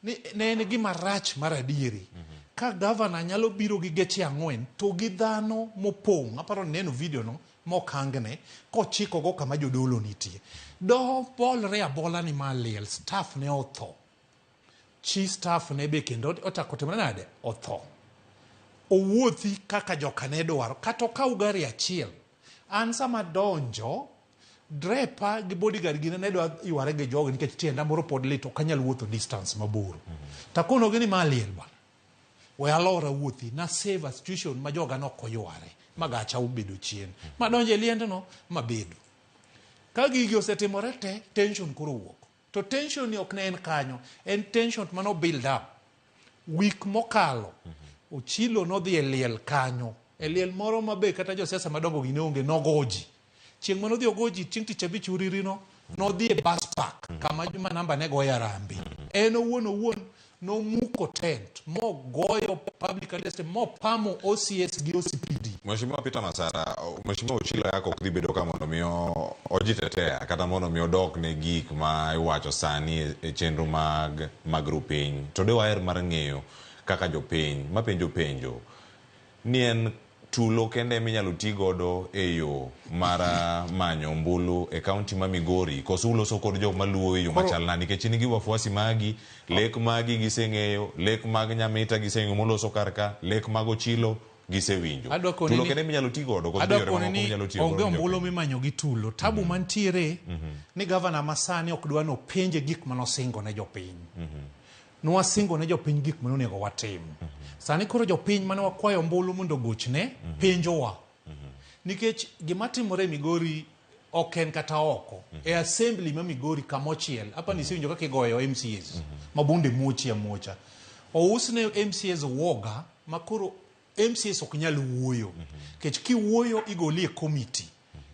ni ne en gima rach mar adieri. Ka gavana nyalo biro gi geche 4 to gi dhano mopong', aparo ni neno video no mokangne kochiko go kama jodolo nitie. Do bolre abola ni ma liel, staff ne otho. Chi staff ne be kendo ochako timore nade? Otho. Owuothi kaka joka ne dwaro, kata okaw gari achiel. An sama donjo, drepa gi bodyguard gine ne dwa yware gi jogi nikech tienda moro pod lit, ok anyal wuotho distance mabor. Takonogi ni ma liel bwana. We alora wuothi, na save a situation ma joga nok oyware, ma gacha obedo chien. Madonjo e liendno, mabedo. Ka gigi osetimore te, tension koro wuok. To tension ni ok ne en kanyo, en tension mano build up. Week mokalo, Ochilo nodhi e liel kanyo. E liel moro ma be kata josiasa madongo gi ne onge, nogo ji. Chieng' manodhi ogo ji, chieng' tich abich Uriri no, nodhi e bus park, kama Juma Namba ne goye harambee. En owuon owuon nomuko tent, mogoyo public address, mopamo OCS gi OCPD. Mheshimiwa Peter Masara, Mheshimiwa Ochilo yako ok dhi bedo ka mondo mi ojitetea kata mondo mi odok ne gik ma iwacho sani e chenro mag rupiny. To de waher mar ng'eyo kaka jopiny mapenjo penjo ni en tulo kende eminyalo ti godo e yo mar manyo ombulu e kaunti ma Migori, koso uloso kod jok maluwo e yo machal nade? Nikech in gi wafuasi magi, lek magi giseng'eyo, lek mag Nyamita giseng'eyo moloso kar ka, lek mag Ochilo gisewinjo. Adwa koni Tulo ni- kende eminyalo ti godo koso Adwa yore koni mamoko ni minyalo tiyo onge godo gi ombulu jopiny? mimanyo gi tulo. Tabu mantiere ni gavana masani ok dwa nopenje gik manosingo ne jopiny. Nwasingo ne jopiny gik manonego watim. Sani koro jopiny mane wakwayo ombulu mondo ogochne penjowa. Nikech gima timore e Migori Ok en kata oko. E assembly ma Migori kamochiel, apa ni isewinjo kaka igoyo MCAs, ma bunde muochi amuocha. Ousne MCAs woga ma koro MCAs ok nyal wuoyo. Nikech kiwuoyo igoli e committee.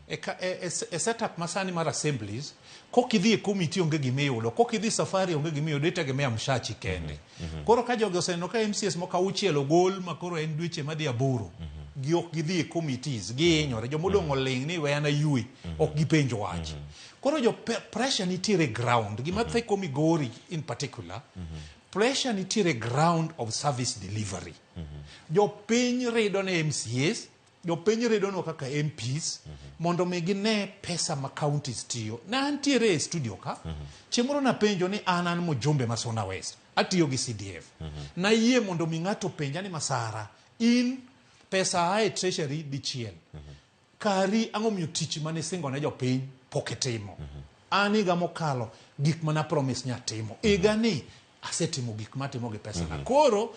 E, ka, e, e, e setup masani mar assemblies, kok idhi e committee onge gima iyudo, kok idhi safari onge gima iyudo, itegemea mshachi kende. Koro ka jogi oseneno ka MCAs moko auchiel ogol ma koro en dweche madhi aboro, gi ok gidhi e committees, gihinyore, jomodong' oling' ni we an ayue, ok gipenj wach. Koro jo pressure nitiere ground, gima theko Migori in particular, pressure nitiere ground of service delivery. Jopiny rido ne MCAs, jopiny ridonwa kaka MPs mondo mi gine pesa ma counties tiyo. Ne antiere e studio ka, chieng' moro napenjo ni an an mjumbe ma Suna West, atiyo gi CDF. Nayie mondo mi ng'ato openja ni Masara, in pesa a e treasury dichiel. Kari ang'o miyo tich mane isingo ne jopiny pok itimo? An higa mokalo gik mana promise nya timo. Higa ni asetimo gik matimo gi pesa na. Koro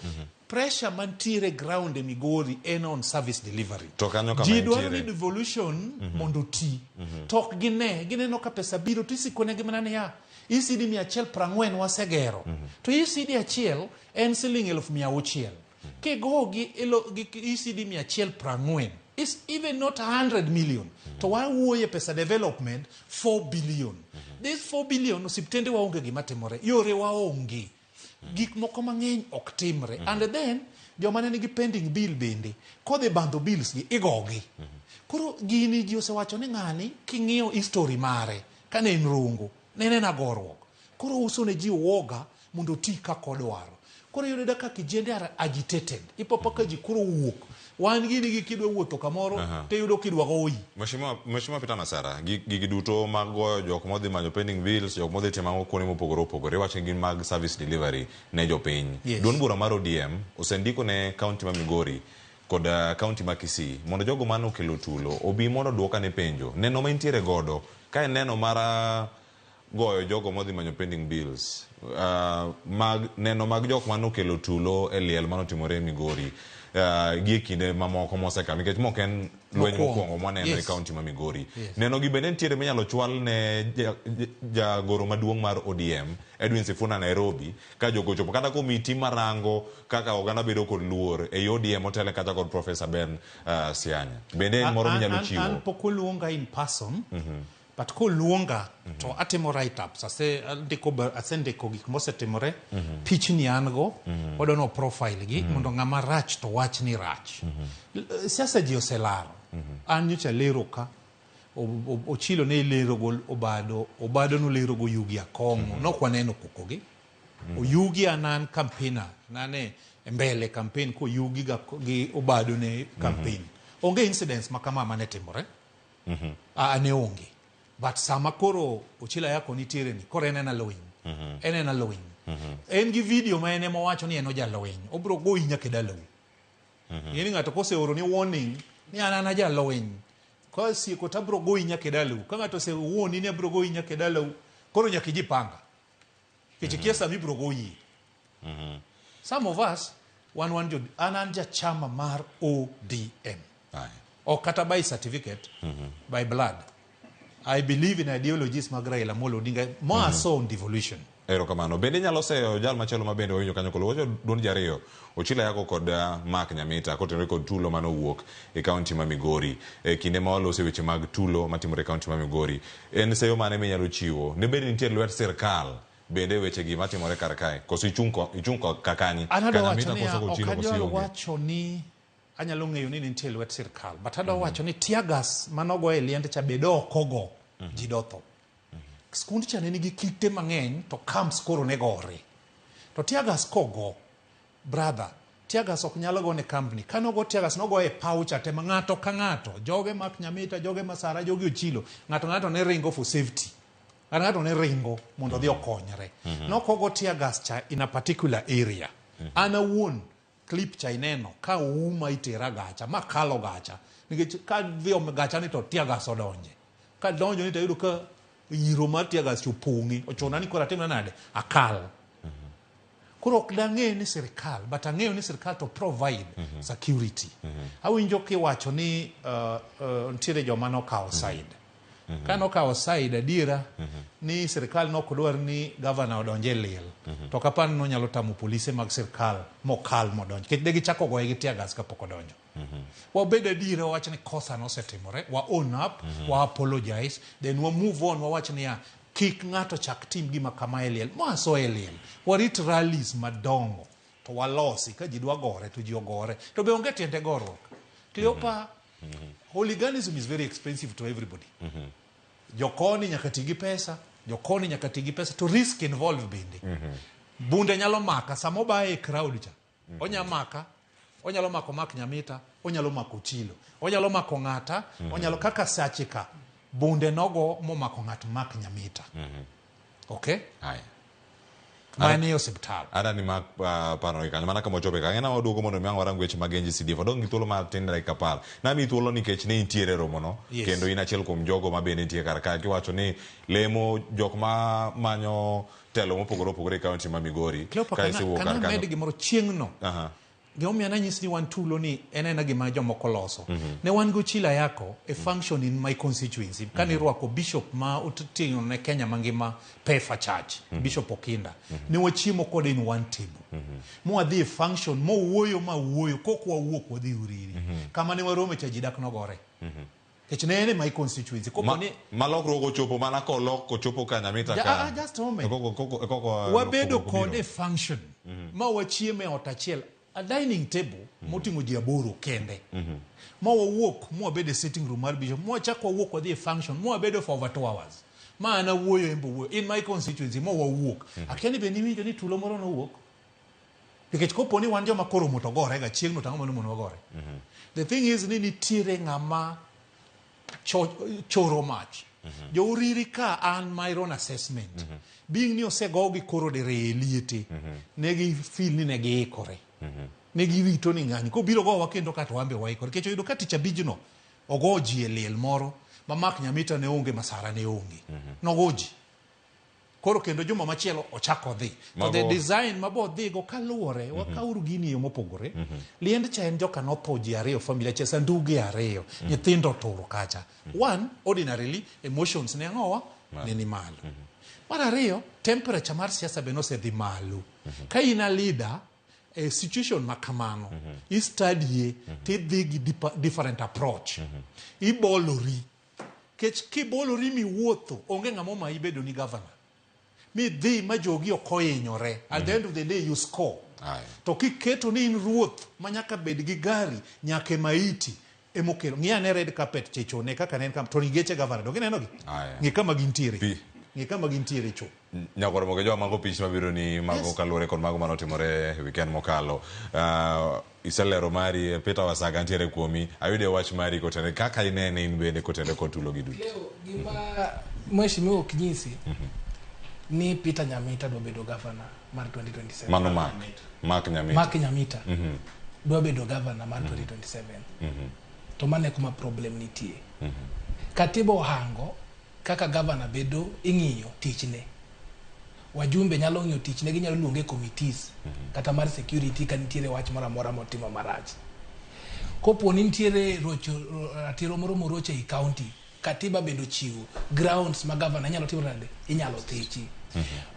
pressure mantiere ground e Migori en on service delivery. To kanyo kama Ji dwaro ni entiere. devolution mondo oti. To ok gine, gineno ka pesa biro to isikonegi mana niya, ECD 140 wasegero. To ECD achiel en siling 600,000. Kigo gi gi ECD 140 is even not 100 million. To wawuoye pesa development 4 billion. This 4 billion osiptende waonge gima timore, yore waonge. Gik moko mang'eny ok timre. And then joma ne nigi pending bill bende kodhi bandho bills gi igogi. Koro gini ji osewacho ni ng'ani king'iyo history mare kane en Rongo ne en goruok. Koro uso ne ji uoga mondo oti kaka odwaro. Koro iyudo ka kijende are agitated. Ipopo ka ji koro wuok. Wan gini gi kidwa wuotho kamoro tiyudo kidwa goyi. Mheshimiwa Peter Masara, gigi duto mag goyo jok modhi manyo pending bills, jok modhi timo ang'o kuonde mopogore opogore, iwacho ni gin mag service delivery ne jopiny. Yes. Duond bura mar ODM osendiko ne county ma Migori kod county ma Kisii mondo jogo mane okelo tulo obi mondo oduok ane penjo. Neno ma intiere godo, ka en neno mar goyo jogo modhi manyo pending bills, mag neno mag jok mane okelo tulo e liel mane otimore e Migori gi e kinde mamoko mosekalo, nikech mok en lweny mokwongo mwaneno e county ma Migori. Neno gi bende nitiere minyalo chwal ne jagoro maduong' mar ODM Edwin Sifuna Nairobi ka jogo ochopo kata komiti marango kaka oganda bedo kod luor ei ODM otele kata kod Professor Ben Sianya. Bende en moro minyalo chiwo? An pok oluonga in person, but koluonga to atimo write ups, asendiko gik mosetimore, pichni an go, wadono profile gi mondo ng'ama rach to wach ni rach. Siasa ji oselaro. An nyocha lero ka Ochilo ne lero go Obado, Obado nolero go Yugi Akong'o, nok waneno koko gi. Oyugi an an campaigner, nane e mbele campaign ko Oyugi gi Obado ne campaign. Onge incidents ma kama mane timore. Ne onge. But sama koro Ochilo Ayako nitiere ni, koro en ena lweny. En ena lweny. En gi video ma en ema owacho ni en ojalweny. Obiro goyi nyaka e dalau. Ing'e ni ng'ato koseoro ni warning ni an an ajalweny. Kosieko to abiro goyi nyaka e dalau. Ka ng'ato osewuoni ni abiro goyi nyaka e dalau, koro nyaka ijipanga. Nikech ikia sama ibiro goyi. Some of us, wan jo, an an jachama mar ODM. Ok kata by certificate, by blood. I believe in ideologies mag Raila Amolo Odinga, more so on devolution. Erokamano. Bende inyalo seyo jal machielo ma bende wawinjo kanyo kolo wacho duond ji ariyo, Ochilo Ayako kod Mark Nyamita kotenore kod tulo mane owuok e county ma Migori. E kinde ma waloso weche mag tulo matimore e county ma Migori, en seyo mane minyalo chiwo? Ne bed ni nitie lwet sirkal bende e weche gi matimore kar kae, koso ichung' ichung' ka kanye? An Ka adwa wacho Nyamita niya, koso ok Ochilo koso anyal ionge? wacho ni anyalo ng'eyo ni nitie lwet sirkal, but adwa wacho ni tear gas manogo e liend cha bed ok ogo, ji dotho. Skund cha ne nigi kite mang'eny to camps koro ne gore. To tear gas kogo, brother, tear gas ok nyal go ne company. Kane ogo tear gas nogo e paw cha te ma ng'ato ka ng'ato, joge Mark Nyamita, joge Masara, joge Ochilo, ng'ato ng'ato ne ringo for safety. Ng'ato ng'ato ne ringo mondo odhi okonyre. Nokogo tear gas cha in a particular area. An awuon clip cha ineno ka ouma itera gacha makalo gacha nikech ka dhi om gacha ni to tear gas odonje. Ka donjo ni to ayudo ka iro mar tear gas cha opong'e, ochuna ni koro atimna nade? Akal. Koro ok dang'e ni sirkal, but ang'eyo ni sirkal to provide security. Awinjo kiwacho ni nitiere joma nokawo side. Ka nokawo side adiera ni sirikal nok dwar ni gavana odonj e liel, to ok apar ni nonyalo tamo polise mag sirikal mokal modonj, nikech ne gichako goye gi tear gas kapok odonjo. Wabed adiera, wawach ni kosa nosetimore, wa own up, wa apologize, then wa move on. Wawach niya, kik ng'ato chak tim gima kama e liel, maso e liel. Warit rallies madongo to walosi ka ji dwa gore to ji ogore, to be onge tiende goruok. Cleopa, hooliganism is very expensive to everybody. Jokoni nyaka ti gi pesa, jokoni nyaka ti gi pesa, to risk involved bende. Bunde nyalo maka sama obaye e crowd cha, onya maka, onyalo mako Mark Nyamita, onyalo mako Chilo, onyalo mako ng'ata, onyalo kaka sache ka bunde nogo momako ng'at Mark Nyamita. Okay, Haya. mane e osiptal. Ada ni mak paro gi kanyo mana kama ochope kanyo na waduogo mondo mi ang' warang weche mag NGCDF. Wadong' gi thuolo matin, dakika 10. Namiyi thuolo nikech ne intiere e romono. Kendo in achiel kuom jogo ma bende nitie kar ka kiwacho ni lemo jok ma manyo telo mopogore opogore e kaunti ma Migori. Cleopa, Ka isewuok kana kar kanyo. med gimoro chieng'no. Gimomiyo nanyisi ni wan tulo ni en aena gima jomoko loso. Ne wan gi Ochilo Ayako e function in my constituency kane irwako bishop ma oting'o ne Kenya mangima PEFA Church, Bishop Okinda. Ne wachiemo kode in one table. Mwadhi e function, mowuoyo mawuoyo, kok wawuok wadhi Uriri. Kama ne warome cha ji dak nogore. Nikech ne en e my constituency. Kopo ni Ma lokruok ochopo mana kolok kochopo ka Nyamita ka. Just a moment. Koko Wabedo lokruok kode obiro. e function ma wachiemo e ot achiel, a dining table moting'o ji 8 kende, ma wawuok mwabedo e sitting room mar bishop, mwachak wawuok wadhi e function, mwabedo for over 2 hours, ma an awuoyo, en be owuoyo in my constituency, ma wawuok. Akia ni be niwinjo ni tulo moro nowuok, nikech kopo ni wan joma koro moto gore ga chieng'no, to ang'o mane mono wagore? The thing is ni nitiere ng'ama choro mach. Jouriri ka an my own assessment being ni osegogi koro diriyo e liete, ne gi feel ni ne giikore, ne girito ni ng'ani kobiro gowa kendo ka to wan be waikore, nikech oyudo ka tich abijno ogo ji e liel moro ma Mark Nyamita ne onge, Masara ne onge, nogo ji koro kendo juma machielo ochako dhi to the design mabo dhigo kaluwore wakauru gini e yo mopogore. Liend cha en joka notho ji ariyo, familia achiel, sanduge ariyo, nyithindo oturo kacha. One, ordinarily emotions ne ang'owa ne ni malo. Mar ariyo, temperature mar siasa be nosedhi malo. Ka in a leader e situation ma kamano, i study tidhi gi different approach, ibolori, kech kibolori miwuotho onge ng'ama omayi bedo ni governor, midhi ma jogi ok ohinyore, at the end of the day you score. To kiketo ni in ruoth ma nyaka bed gi gari nyaka e maiti emokelo, ng'i ane red carpet chechone kaka ne en kam to ni geche governor donge inenogi? Ng'i kama gintiere, ng'i kama gintiere cho. Nyakwar Mogejo, mago pich mabiro ni mago kaluwore kod mago manotimore e weekend mokalo. Iselero mari, Peter Wasaga ntiere kuomi. Ayude wach mari kotenore kaka inene in bende kotenore kod tulo gi duto. Leo, gima mheshimiwa ok nyisi ni Peter Nyamita dwa bedo governor mar 2027. Mano Mark Nyamita. Mark Nyamita dwa bedo governor mar 2027. To mano e kuma problem nitie. Katiba ohango kaka governor bedo ing'iyo tichne. Wajumbe nyalo ng'iyo tichne, ginyalo luonge e committees kata mar security ka nitiere wach moro amora motimo marach. Kopo ni nitiere rocho ratiro moro morocho ei county, katiba bende ochiwo grounds ma governor inyalo timo nade, inyalo thichi.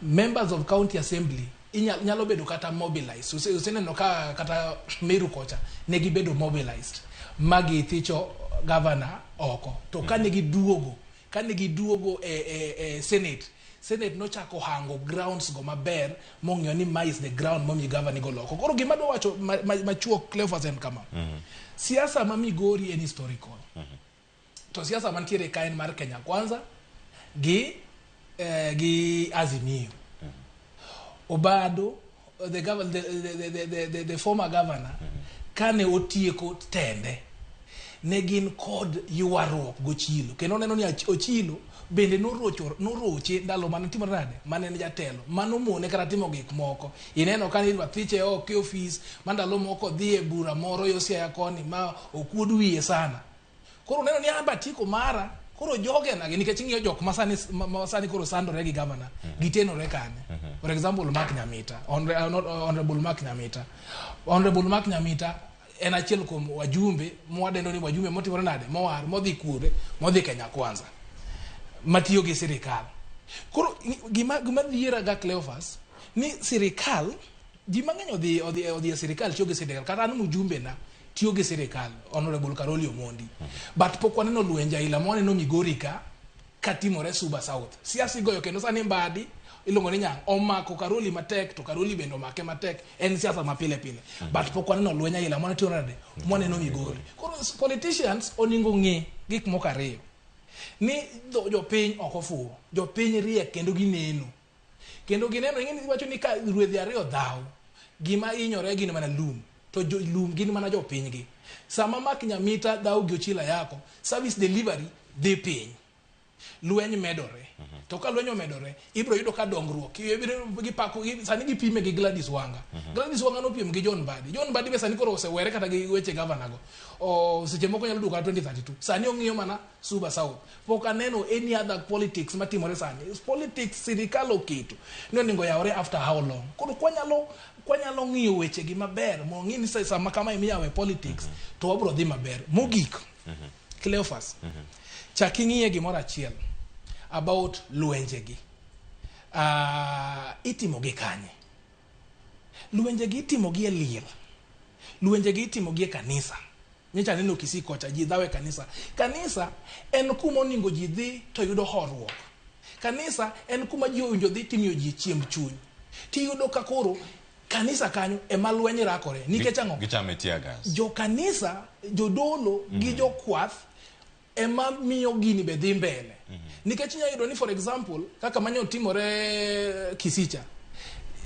Members of county assembly nyalo bedo kata mobilized. Useneno ka kata Meru kocha ne gibedo mobilized ma githicho governor oko. To kane giduogo e senate nochako hango grounds go maber mong'iyo ni ma is the ground momi governor igolo oko. Koro gima adwa wacho machuok, Cleophas, en kama. Siasa ma Migori en historical. To siasa mantiere ka en mar Kenya Kwanza gi Azimio. Obado, the, gov- the former governor, kane otieko tende, ne gin kod ywaruok gochilo kendo neno ni Ochilo bende noroche ndalo mane timore nade mane en jatelo mano mone kata timo gik moko. Ineno ka idwa thiche oko e ofis ma ndalo moko odhi e bura moro yo Siaya koni ma okuod wiye sana. Koro neno ni an be atieko mara, koro jogenagi nikech ing'iyo jok ma sani koro sandore gi gavana gitenore kanye? For example, Mark Nyamita, not Honorable Mark Nyamita. Honorable Mark Nyamita en achiel kuom wajumbe mwadendo ni wajumbe motimore nade mowar modhi kure modhi Kenya Kwanza. Matiyo gi sirikal. Koro gima dhiera ga Cleophas ni sirikal ji mang'eny odhi e sirikal tiyo gi sirikal kata an mjumbe na tiyo gi sirikal Honorable Caroli Omondi. But pok waneno lwenje aila ma waneno Migori ka katimore Suba South. Siasa igoyo kendo sani Mbadi iluongo ni Nyang' omako Karoli matek to Karoli bende omake matek en siasa ma pile pile. But pok waneno lweny aila mane timore nade mwaneno Migori. Koro politicians oningo ng'e gik moko ariyo. Ni jopiny ok ofuwo, jopiny riek kendo gineno. Kendo gineno ing'e ni iwacho ni ka rwedhi ariyo dhaw, gima hinyore gin mana lum. To lum gin mana jopiny gi. Sama Mark Nyamita dhaw gi Ochila Yako, service delivery dhi piny. Lweny medore. To ka lweny omedore, ibiro yudo ka dongruok, ibiro gipako, sani gipime gi Gladys Wanga. Gladys Wanga nopiem gi John Mbadi. John Mbadi be sani koro osewere kata gi weche gavana go. Seche moko nyalo duogo kata 2032. Sani ong'iyo mana Suba South. Pok aneno any other politics matimore sani. Politics sirikal oketo ni onego yawre after how long. Koro kwanyalo ng'iyo weche gi maber, mondo ng'i ni sama kama imiyawe politics, to wabiro dhi maber. Mogik, Cleophas, chak ing'iye gimoro achiel about lwenjegi. Itimo gi kanye? Lwenjegi itimo gi e liel. Lwenjegi itimo gi e kanisa. Nyocha aneno Kisii kocha ji dhaw e kanisa. Kanisa en kuma oningo ji dhi to yudo horuok. Kanisa en kuma ji owinjo dhi timiyo ji chiemb chuny. Tiyudo ka koro kanisa kanyo ema lweny rakore. Nikech ang'o? Gichame tear gas. Jo kanisa, jodolo gi jokwath ema miyo gini be dhi mbele. Nikech inya yudo ni for example, kaka manyo timore Kisicha,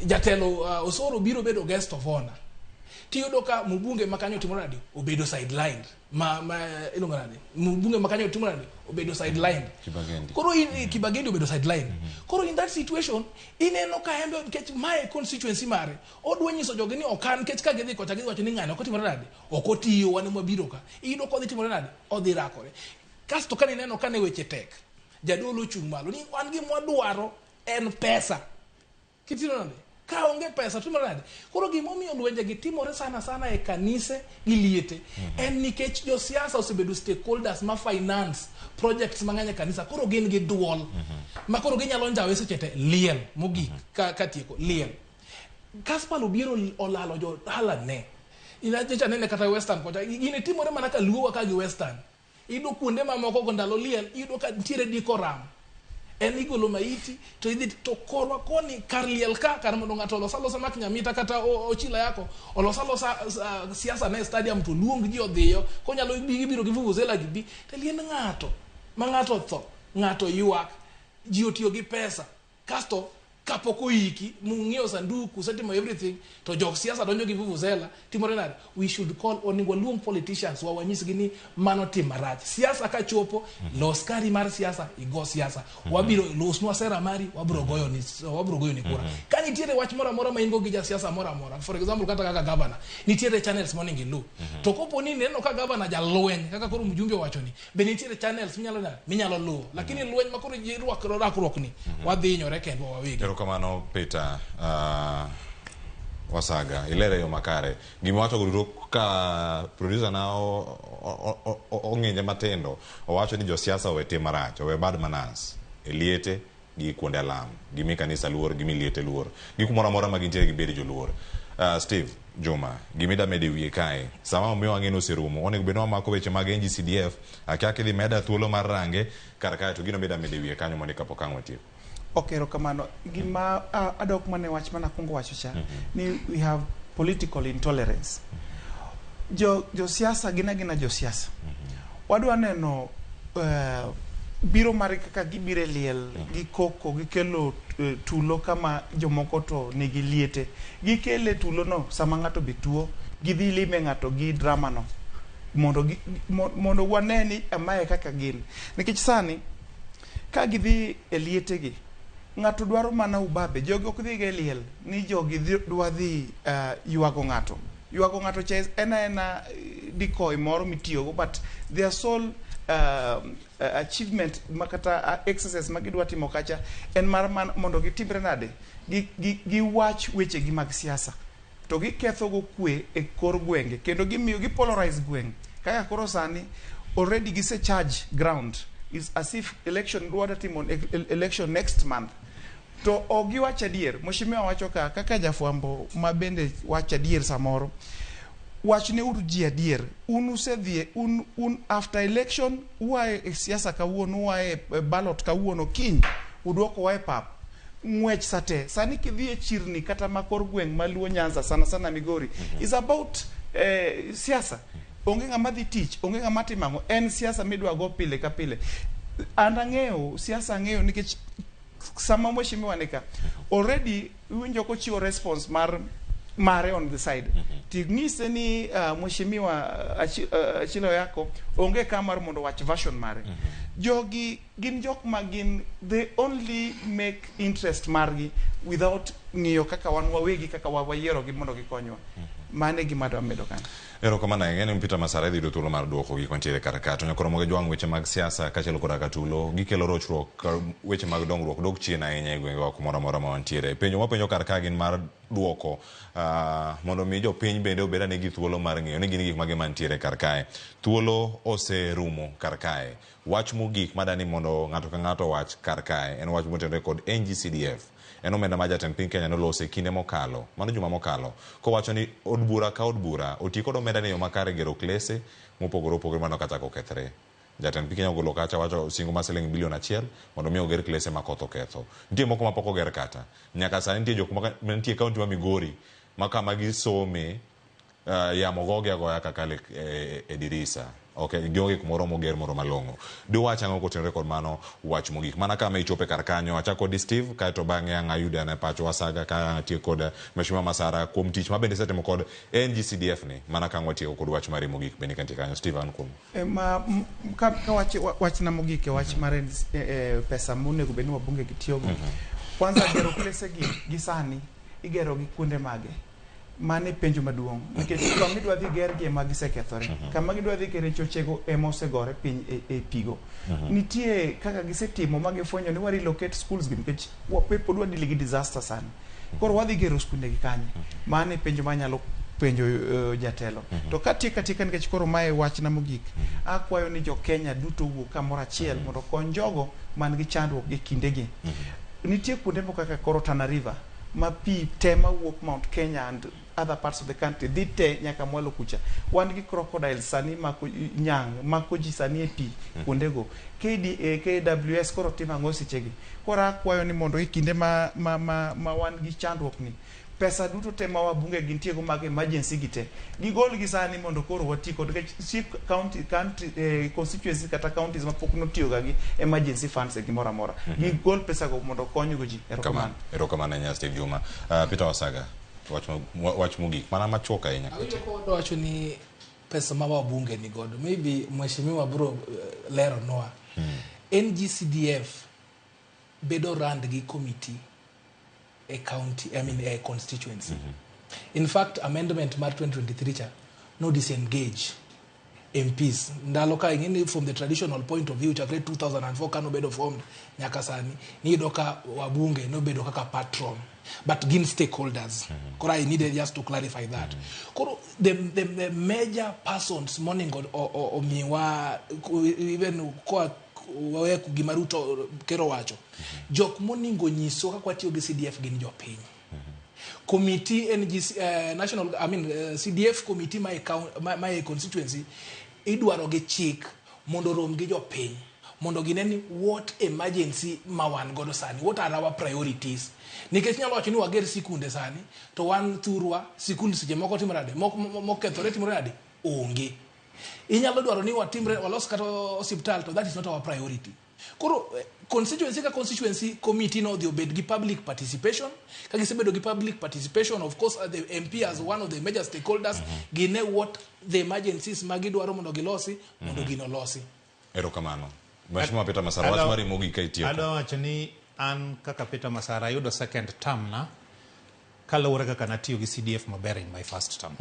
jatelo Osoro biro bedo guest of honor. Tiyudo ka mbunge ma kanyo timore nade? Obedo sidelined. Ma iluongo nade? Mbunge ma kanyo timore nade? Obedo sidelined. Kibagendi. Koro in Kibagendi obedo sidelined. Koro in that situation, ineno ka embe nikech mae constituency mare, odwa nyiso jogi ni ok an nikech ka gidhi kocha gidhi wacho ni ng'ani ok otimore nade? Ok otiyo wan ema wabiro ka. Iyudo kodhi timore nade? Odhi rakore. Kasto kane ineno kane weche tek, jadolo ochung' malo ni wan gima wadwaro en pesa. Kitimo nade? Ka onge pesa timore nade? Koro gimomiyo lwenje gi timore sana sana e kanise gi liete en nikech josiasa osebedo stakeholders ma finance projects mang'eny e kanisa koro gin gi duol ma koro ginyalo njawe seche te liel mogik ka tieko liel. Caspal Obiero olalo jodalane. Nyocha anene kata Western kocha gini timore mana ka luowa ka gi Western. Iyudo kuonde mamoko go ndalo liel iyudo ka nitiere decorum. En igolo maiti to idhi to korwa koni kar liel ka kar mondo ng'ato olos alosa Mark Nyamita kata Ochila Yako olos alosa siasa ne stadium to luong ji odhiyo konyalo gibiro gi vuvuzela gibi to liend ng'ato ma ng'ato otho ng'ato ywak ji otiyo gi pesa kasto kapok oiki mung'iewo sanduku usetimo everything to jok siasa donjo gi vuvuzela timore nade we should call onego waluong politicians wa wanyisgi ni mano tim marach siasa kachopo los kari mar siasa igo siasa wabiro losnwa sera mari wabiro goyo ni wabiro goyo ni kura ka nitiere wach moro amora ma in go gi jasiasa moro amora for example kata kaka governor nitiere channels monego ilu to kopo ni ineno ka governor jalweny kaka koro mjumbe owacho ni be nitiere channels minyalo nade minyalo luwo lakini lweny ma koro ji rwakro rakruok ni wadhi hinyore kendwa wawegi. Erokamano Peter Wasaga, ilere yo makare. Gima wacho go duto ka producer na ong'inje matindo, owacho ni josiasa owe tim marach, owe bad manners e liete gi kuonde alam. Gimi kanisa luor, gimi liete luor. Gi kumoro amora ma gintiere gibed joluor. Steve Juma, gimida medo e wiye kae, sama omiyo wang'e ni oserumo, onego bed ni wamako weche mag NGCDF, akia kidhi meda thuolo mar range, kar kae to gino mida medo e wiye kanyo mondo kapok ang' watieko. Ok, erokamano. Gima adok mana e wach mana kuongo wacho cha, ni we have political intolerance. Jo josiasa gin agina josiasa. Wadwa neno biro mar kaka gibiro e liel, gikoko, gikelo tulo kama jomoko to nigi liete. Gikele tulo no sama ng'ato be tuo, gidhi lime ng'ato gi drama no. Mondo wane ni mae kaka gin. Nikech sani, ka gidhi e liete gi, ng'ato dwaro mana ubabe. Jogi ok dhiga e liel ni jogi dwa dhi ywago ng'ato. Ywago ng'ato cha en aena decoy moro mitiyogo, but their sole achievement makata exercise ma gidwa timo kacha en mar mondo gitimre nade giwach wechegi mag siasa to giketho go kwe e kor gwenge kendo gimiyo gi polarize gweng' kaka koro sani already gise charge ground. Is as if election dwa timo election next month. To ok giwach adier. Mheshimiwa wacho ka kaka jafwambo ma bende wacho adier samoro. Wachne uru ji adier. Un usedhie un after election ua e siasa kawuono, ua e ballot kawuono, kiny uduokowa e pap. Ng'wech sate. Sani kidhi e chirni kata ma kor gweng' ma Luo Nyanza, sana sana Migori, is about siasa. Onge ng'ama dhi tich, onge ng'ama timo ang'o. En siasa midwa go pile ka pile. An ang'eyo, siasa ang'eyo nikech sama mheshimiwa nika already iwinjo kochiwo response mar mare on the side. Ting'ise ni mheshimiwa Achilo Yako onge ka mar mondo wach version mare. Jogi gin jok ma gin they only make interest margi without ng'iyo kaka wan wawegi kaka wayierogi mondo gikonywa. Mano e gima adwa medo kanyo. Erokamano ahinya ni Peter Masara idhi yudo thuolo mar duoko gik mantiere kar ka. To nyakoro moge jwang' weche mag siasa kaachiel koda katulo gikelo rochruok weche mag dongruok dok chien ahinya e gwengewa kumoro amora ma wantiere. Penjo mwapenjo kar ka gin mar duoko mondo mi jopiny bende obed ane gi thuolo mar ng'eyo ni gin gik mage mantiere kar kae. Thuolo oserumo kar kae. Wach mogik madani mondo ng'ato ka ng'ato owach kar kae en wach motenore kod NGCDF. En omenda ma jatend piny Kenya noloso e kinde mokalo, mano juma mokalo, kowacho ni od bura ka od bura oti kod omenda ni e yo makare gero klese mopogore opogore mano kachako okethre. Jatend piny Kenya ogolo kacha wacho singo mar siling bilion 1 mondo mi oger klese ma koth oketho. Nitie moko mapok oger kata. Nyaka sani nitie jok mantie e kaunti ma Migori ma kama gisome yamo gogi agoya kakalo e dirisa. Ok, gionge kumoro moger moro malong'o. Diwach ang'o kotenore kod mano wach mogik? Mana kama ichope kar kanyo, achako kodi Steve, kaeto bang'e ang' ayude ane pacho Wasaga ka atieko kod Mheshimiwa Masara kuom tich ma bende isetimo kod NGCDF ni, mana ka ang' watieko kod wach mari mogik bende kantie kanyo. Steve, an kuom. Ka wachna mogik e wach mar pesa monego bed ni wabunge gi tiyogo. Kwanza gero klese gi sani igero gi kuonde mage? Mano e penjo maduong', nikech kama idwa dhi ger gi ema gisekethore. Kama gidwa dhi gere chochego ema osegore piny e pigo. Nitie kaka gisetimo ma gifwenyo ni wa relocate schools gi nikech pod wadili gi disaster sani. Koro wadhi gero skunde gi kanye? Mano e penjo manyalo penjo jatelo. To katieko atieka nikech koro mae wachna mogik, akwayo ni jo Kenya duto owuog kamoro achiel mondo okony jogo man gi chandruok e kindegi. Nitie kuonde moko kaka koro Tana River ma pi te mawuok Mount Kenya and other parts of the country dhi te nyaka mwalo kucha. Wan gi crocodiles sani mako nyang' mako ji sani e pi kuondego. KDA, KWS koro timo ang'o sechegi? Koro akwayo ni mondo e kinde ma wan gi chandruok ni, pesa duto te ma wabunge gintie go mag emergency gi te, gigol gi sani mondo koro wati kod nikech county, country, constituency kata counties mapok notiyo ga gi emergency funds e gimoro amora. Gigol pesa go mondo okonygo ji. Erokamano. Erokamano ahinya Steve Juma. Peter Wasaga, wach mogik mana machuok ahinya. Awinjo wacho ni pesa ma wabunge ni godo. Maybe mheshimiwa bro lero noa. NGCDF bedo rand gi committee a county, I mean a constituency. In fact, amendment mar 2023 cha no disengage MPs. Ndalo ka ing'eni from the traditional point of view chakre 2004 kano bedo formed nyaka sani niyudo ka wabunge nobedo kaka patron but gin stakeholders. Koro I needed just to clarify that. Koro the major persons monego omiwa even koa wawe gima Ruto kero wacho. Jok moningo nyiso kaka watiyo gi CDF gin jopiny. Committee NGC, national, I mean, CDF committee my constituency idwaro gi chik mondo rom gi jopiny mondo gine ni what emergency ma wan godo sani, what are our priorities. Nikech nyalo wacho ni wager sikunde sani to wan thurwa sikund seche moko timore nade, mokethore timore nade, onge. Inyalo dwaro ni watimre walos kata osiptal to that is not our priority. Koro constituency ka constituency committee no dhi obed gi public participation. Ka gisebedo gi public participation, of course the MP as one of the major stakeholders gine what the emergencies ma gidwaro mondo gilosi mondo gino losi. Erokamano. Mheshimiwa Peter Masara, wach mari mogik ka itieko. Adwa wacho ni an kaka Peter Masara ayudo second term na kaluwore kaka natiyo gi CDF maber in my first term.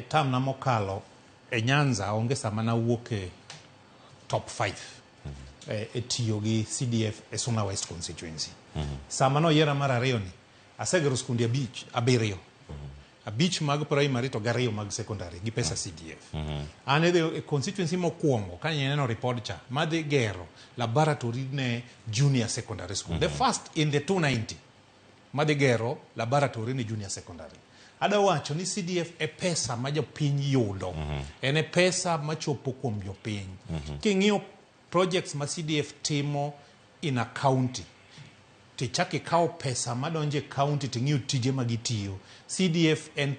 Term na mokalo e Nyanza onge sama nawuok e top 5 e tiyo gi CDF e Suna West constituency. Sama noyiera mar ariyo ni asegero skunde 7. 5 mag primary to 2 mag secondary gi pesa CDF. An e constituency mokwongo ka ineno report cha madhi gero laboratory ne junior secondary school. The first in the 290 madhi gero laboratory ne junior secondary. Ada wacho ni CDF e pesa ma jopiny yudo. En e pesa machopo kuom jopiny. King'iyo projects ma CDF timo in a county, tichak ikawo pesa madonjo e county ting'iyo tije ma gitiyo. CDF en,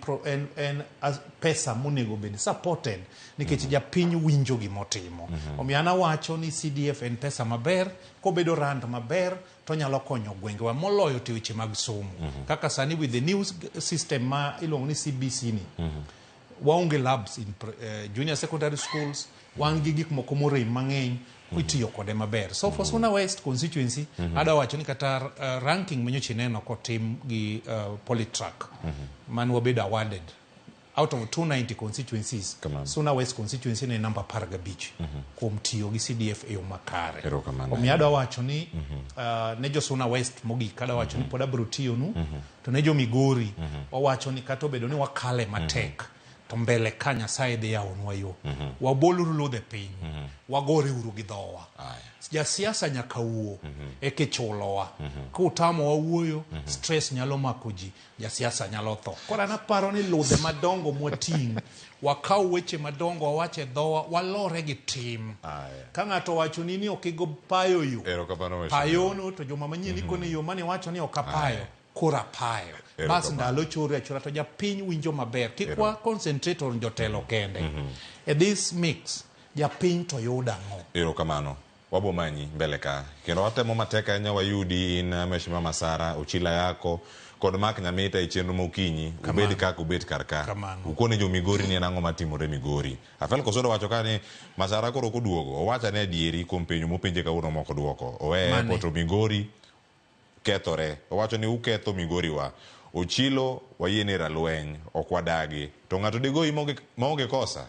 pesa monego bed supported nikech japiny winjo gimotimo. Omiyo an awacho ni CDF en pesa maber, kobedo rand maber to nyalo konyo gwengewa moloyo to weche mag somo. Kaka sani with the new system ma iluongo ni CBC ni, waonge labs in junior secondary schools, wan gi gik moko morem mang'eny itiyo kode maber. So for Suna West constituency, ada wacho ni kata ranking manyocha ineno kotim gi Polytrack, man wabedo awarded out of 290 constituencies, Suna West constituency ne namba 15 kuom tiyo gi CDF e yo makare. Omiyo adwa wacho ni ne jo Suna West mogik adwa wacho ni pod abiro tiyonu, to ne jo Migori wawacho ni kata obedo ni wakale matek, to mbele ka Nyasaye dhi yawonwa yo. Waboluru ludhe piny, wagore uru gi dhowa. Jasiasa nyaka wuo, eka ichulowa. Kutamowa wuoyo, stress nyalo mako ji, jasiasa nyalo tho. Koro an aparo ni ludhe madongo mwating', wakaw weche madongo wawach e dhowa, walore gi tim. Ka ng'ato owacho ni ok igo payo yo, payono to joma manyien ikone yo mane iwacho ni ok apayo, koro apayo. Bas ndalo chore achora to japiny winjo maber. Kik wa concentrate on jotelo kende. E this mix, japiny to yudo ang'o? Erokamano. Wabo manyi mbele ka. Kendo watemo matek ahinya wayudi in Mheshimiwa Masara, Ochila yako kod Mark Nyamita e chenro mokinyi. Ubed kaka ubet kar ka. Ukone jo Migori ni en ang'o matimore Migori. Afel Kosodo wacho ka ni Masara koro ok oduogo. Owacho ne adieri kuom penjo mopenje kawuono mok oduoko. Oweye airport Migori kethore. Owacho ni uketho Migori wa. Ochilo wayie ni ralweny ok wadagi. To ng'ato digoyi maonge kosa?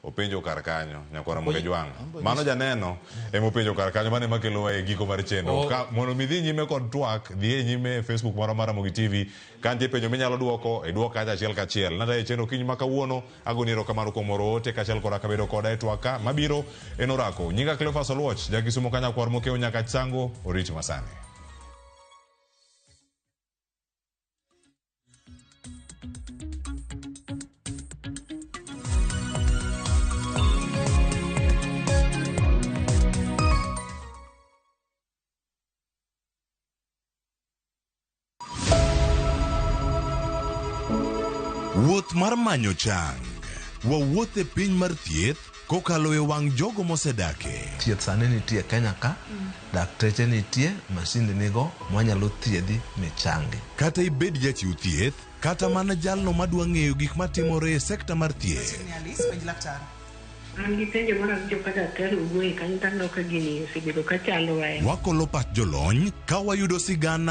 Openjo kar kanyo, nyakwara Moge Jwang'. Mano janeno ema openjo kar kanyo, mano ema kelowa e giko mar chenro. Ka mondo mi dhi nyime kod twak, dhi e nyime e Facebook marwa mar Ramogi TV. Ka nitie penjo minyalo duoko, iduok kacha achiel kachiel. Natayo e chenro kiny ma kawuono, agoni erokamano kuom oro ote kaachiel koda kabedo koda e twak ka. Mabiro en orako. Nyinga Cleophas Oluoch, ja Kisumo ka nyakwar mokew nyaka Chango, orit masani. Wuoth mar manyo chang. Wawuoth e piny mar thieth kokalo e wang' jogo mosedake. Thieth sani nitie Kenya ka, dakteche nitie, masinde nigo mwanyalo thiedhi michangi. Kata ibed jachiw thieth, kata mana jalno madwa ng'eyo gik matimore e sekta mar thieth. Alice, penj laktar. An gi penjo mar awinjo ka daktari owuoye kanyo taneno ka gini osebedo ka chandowa. Wakolo pach jolony ka wayudo sigana.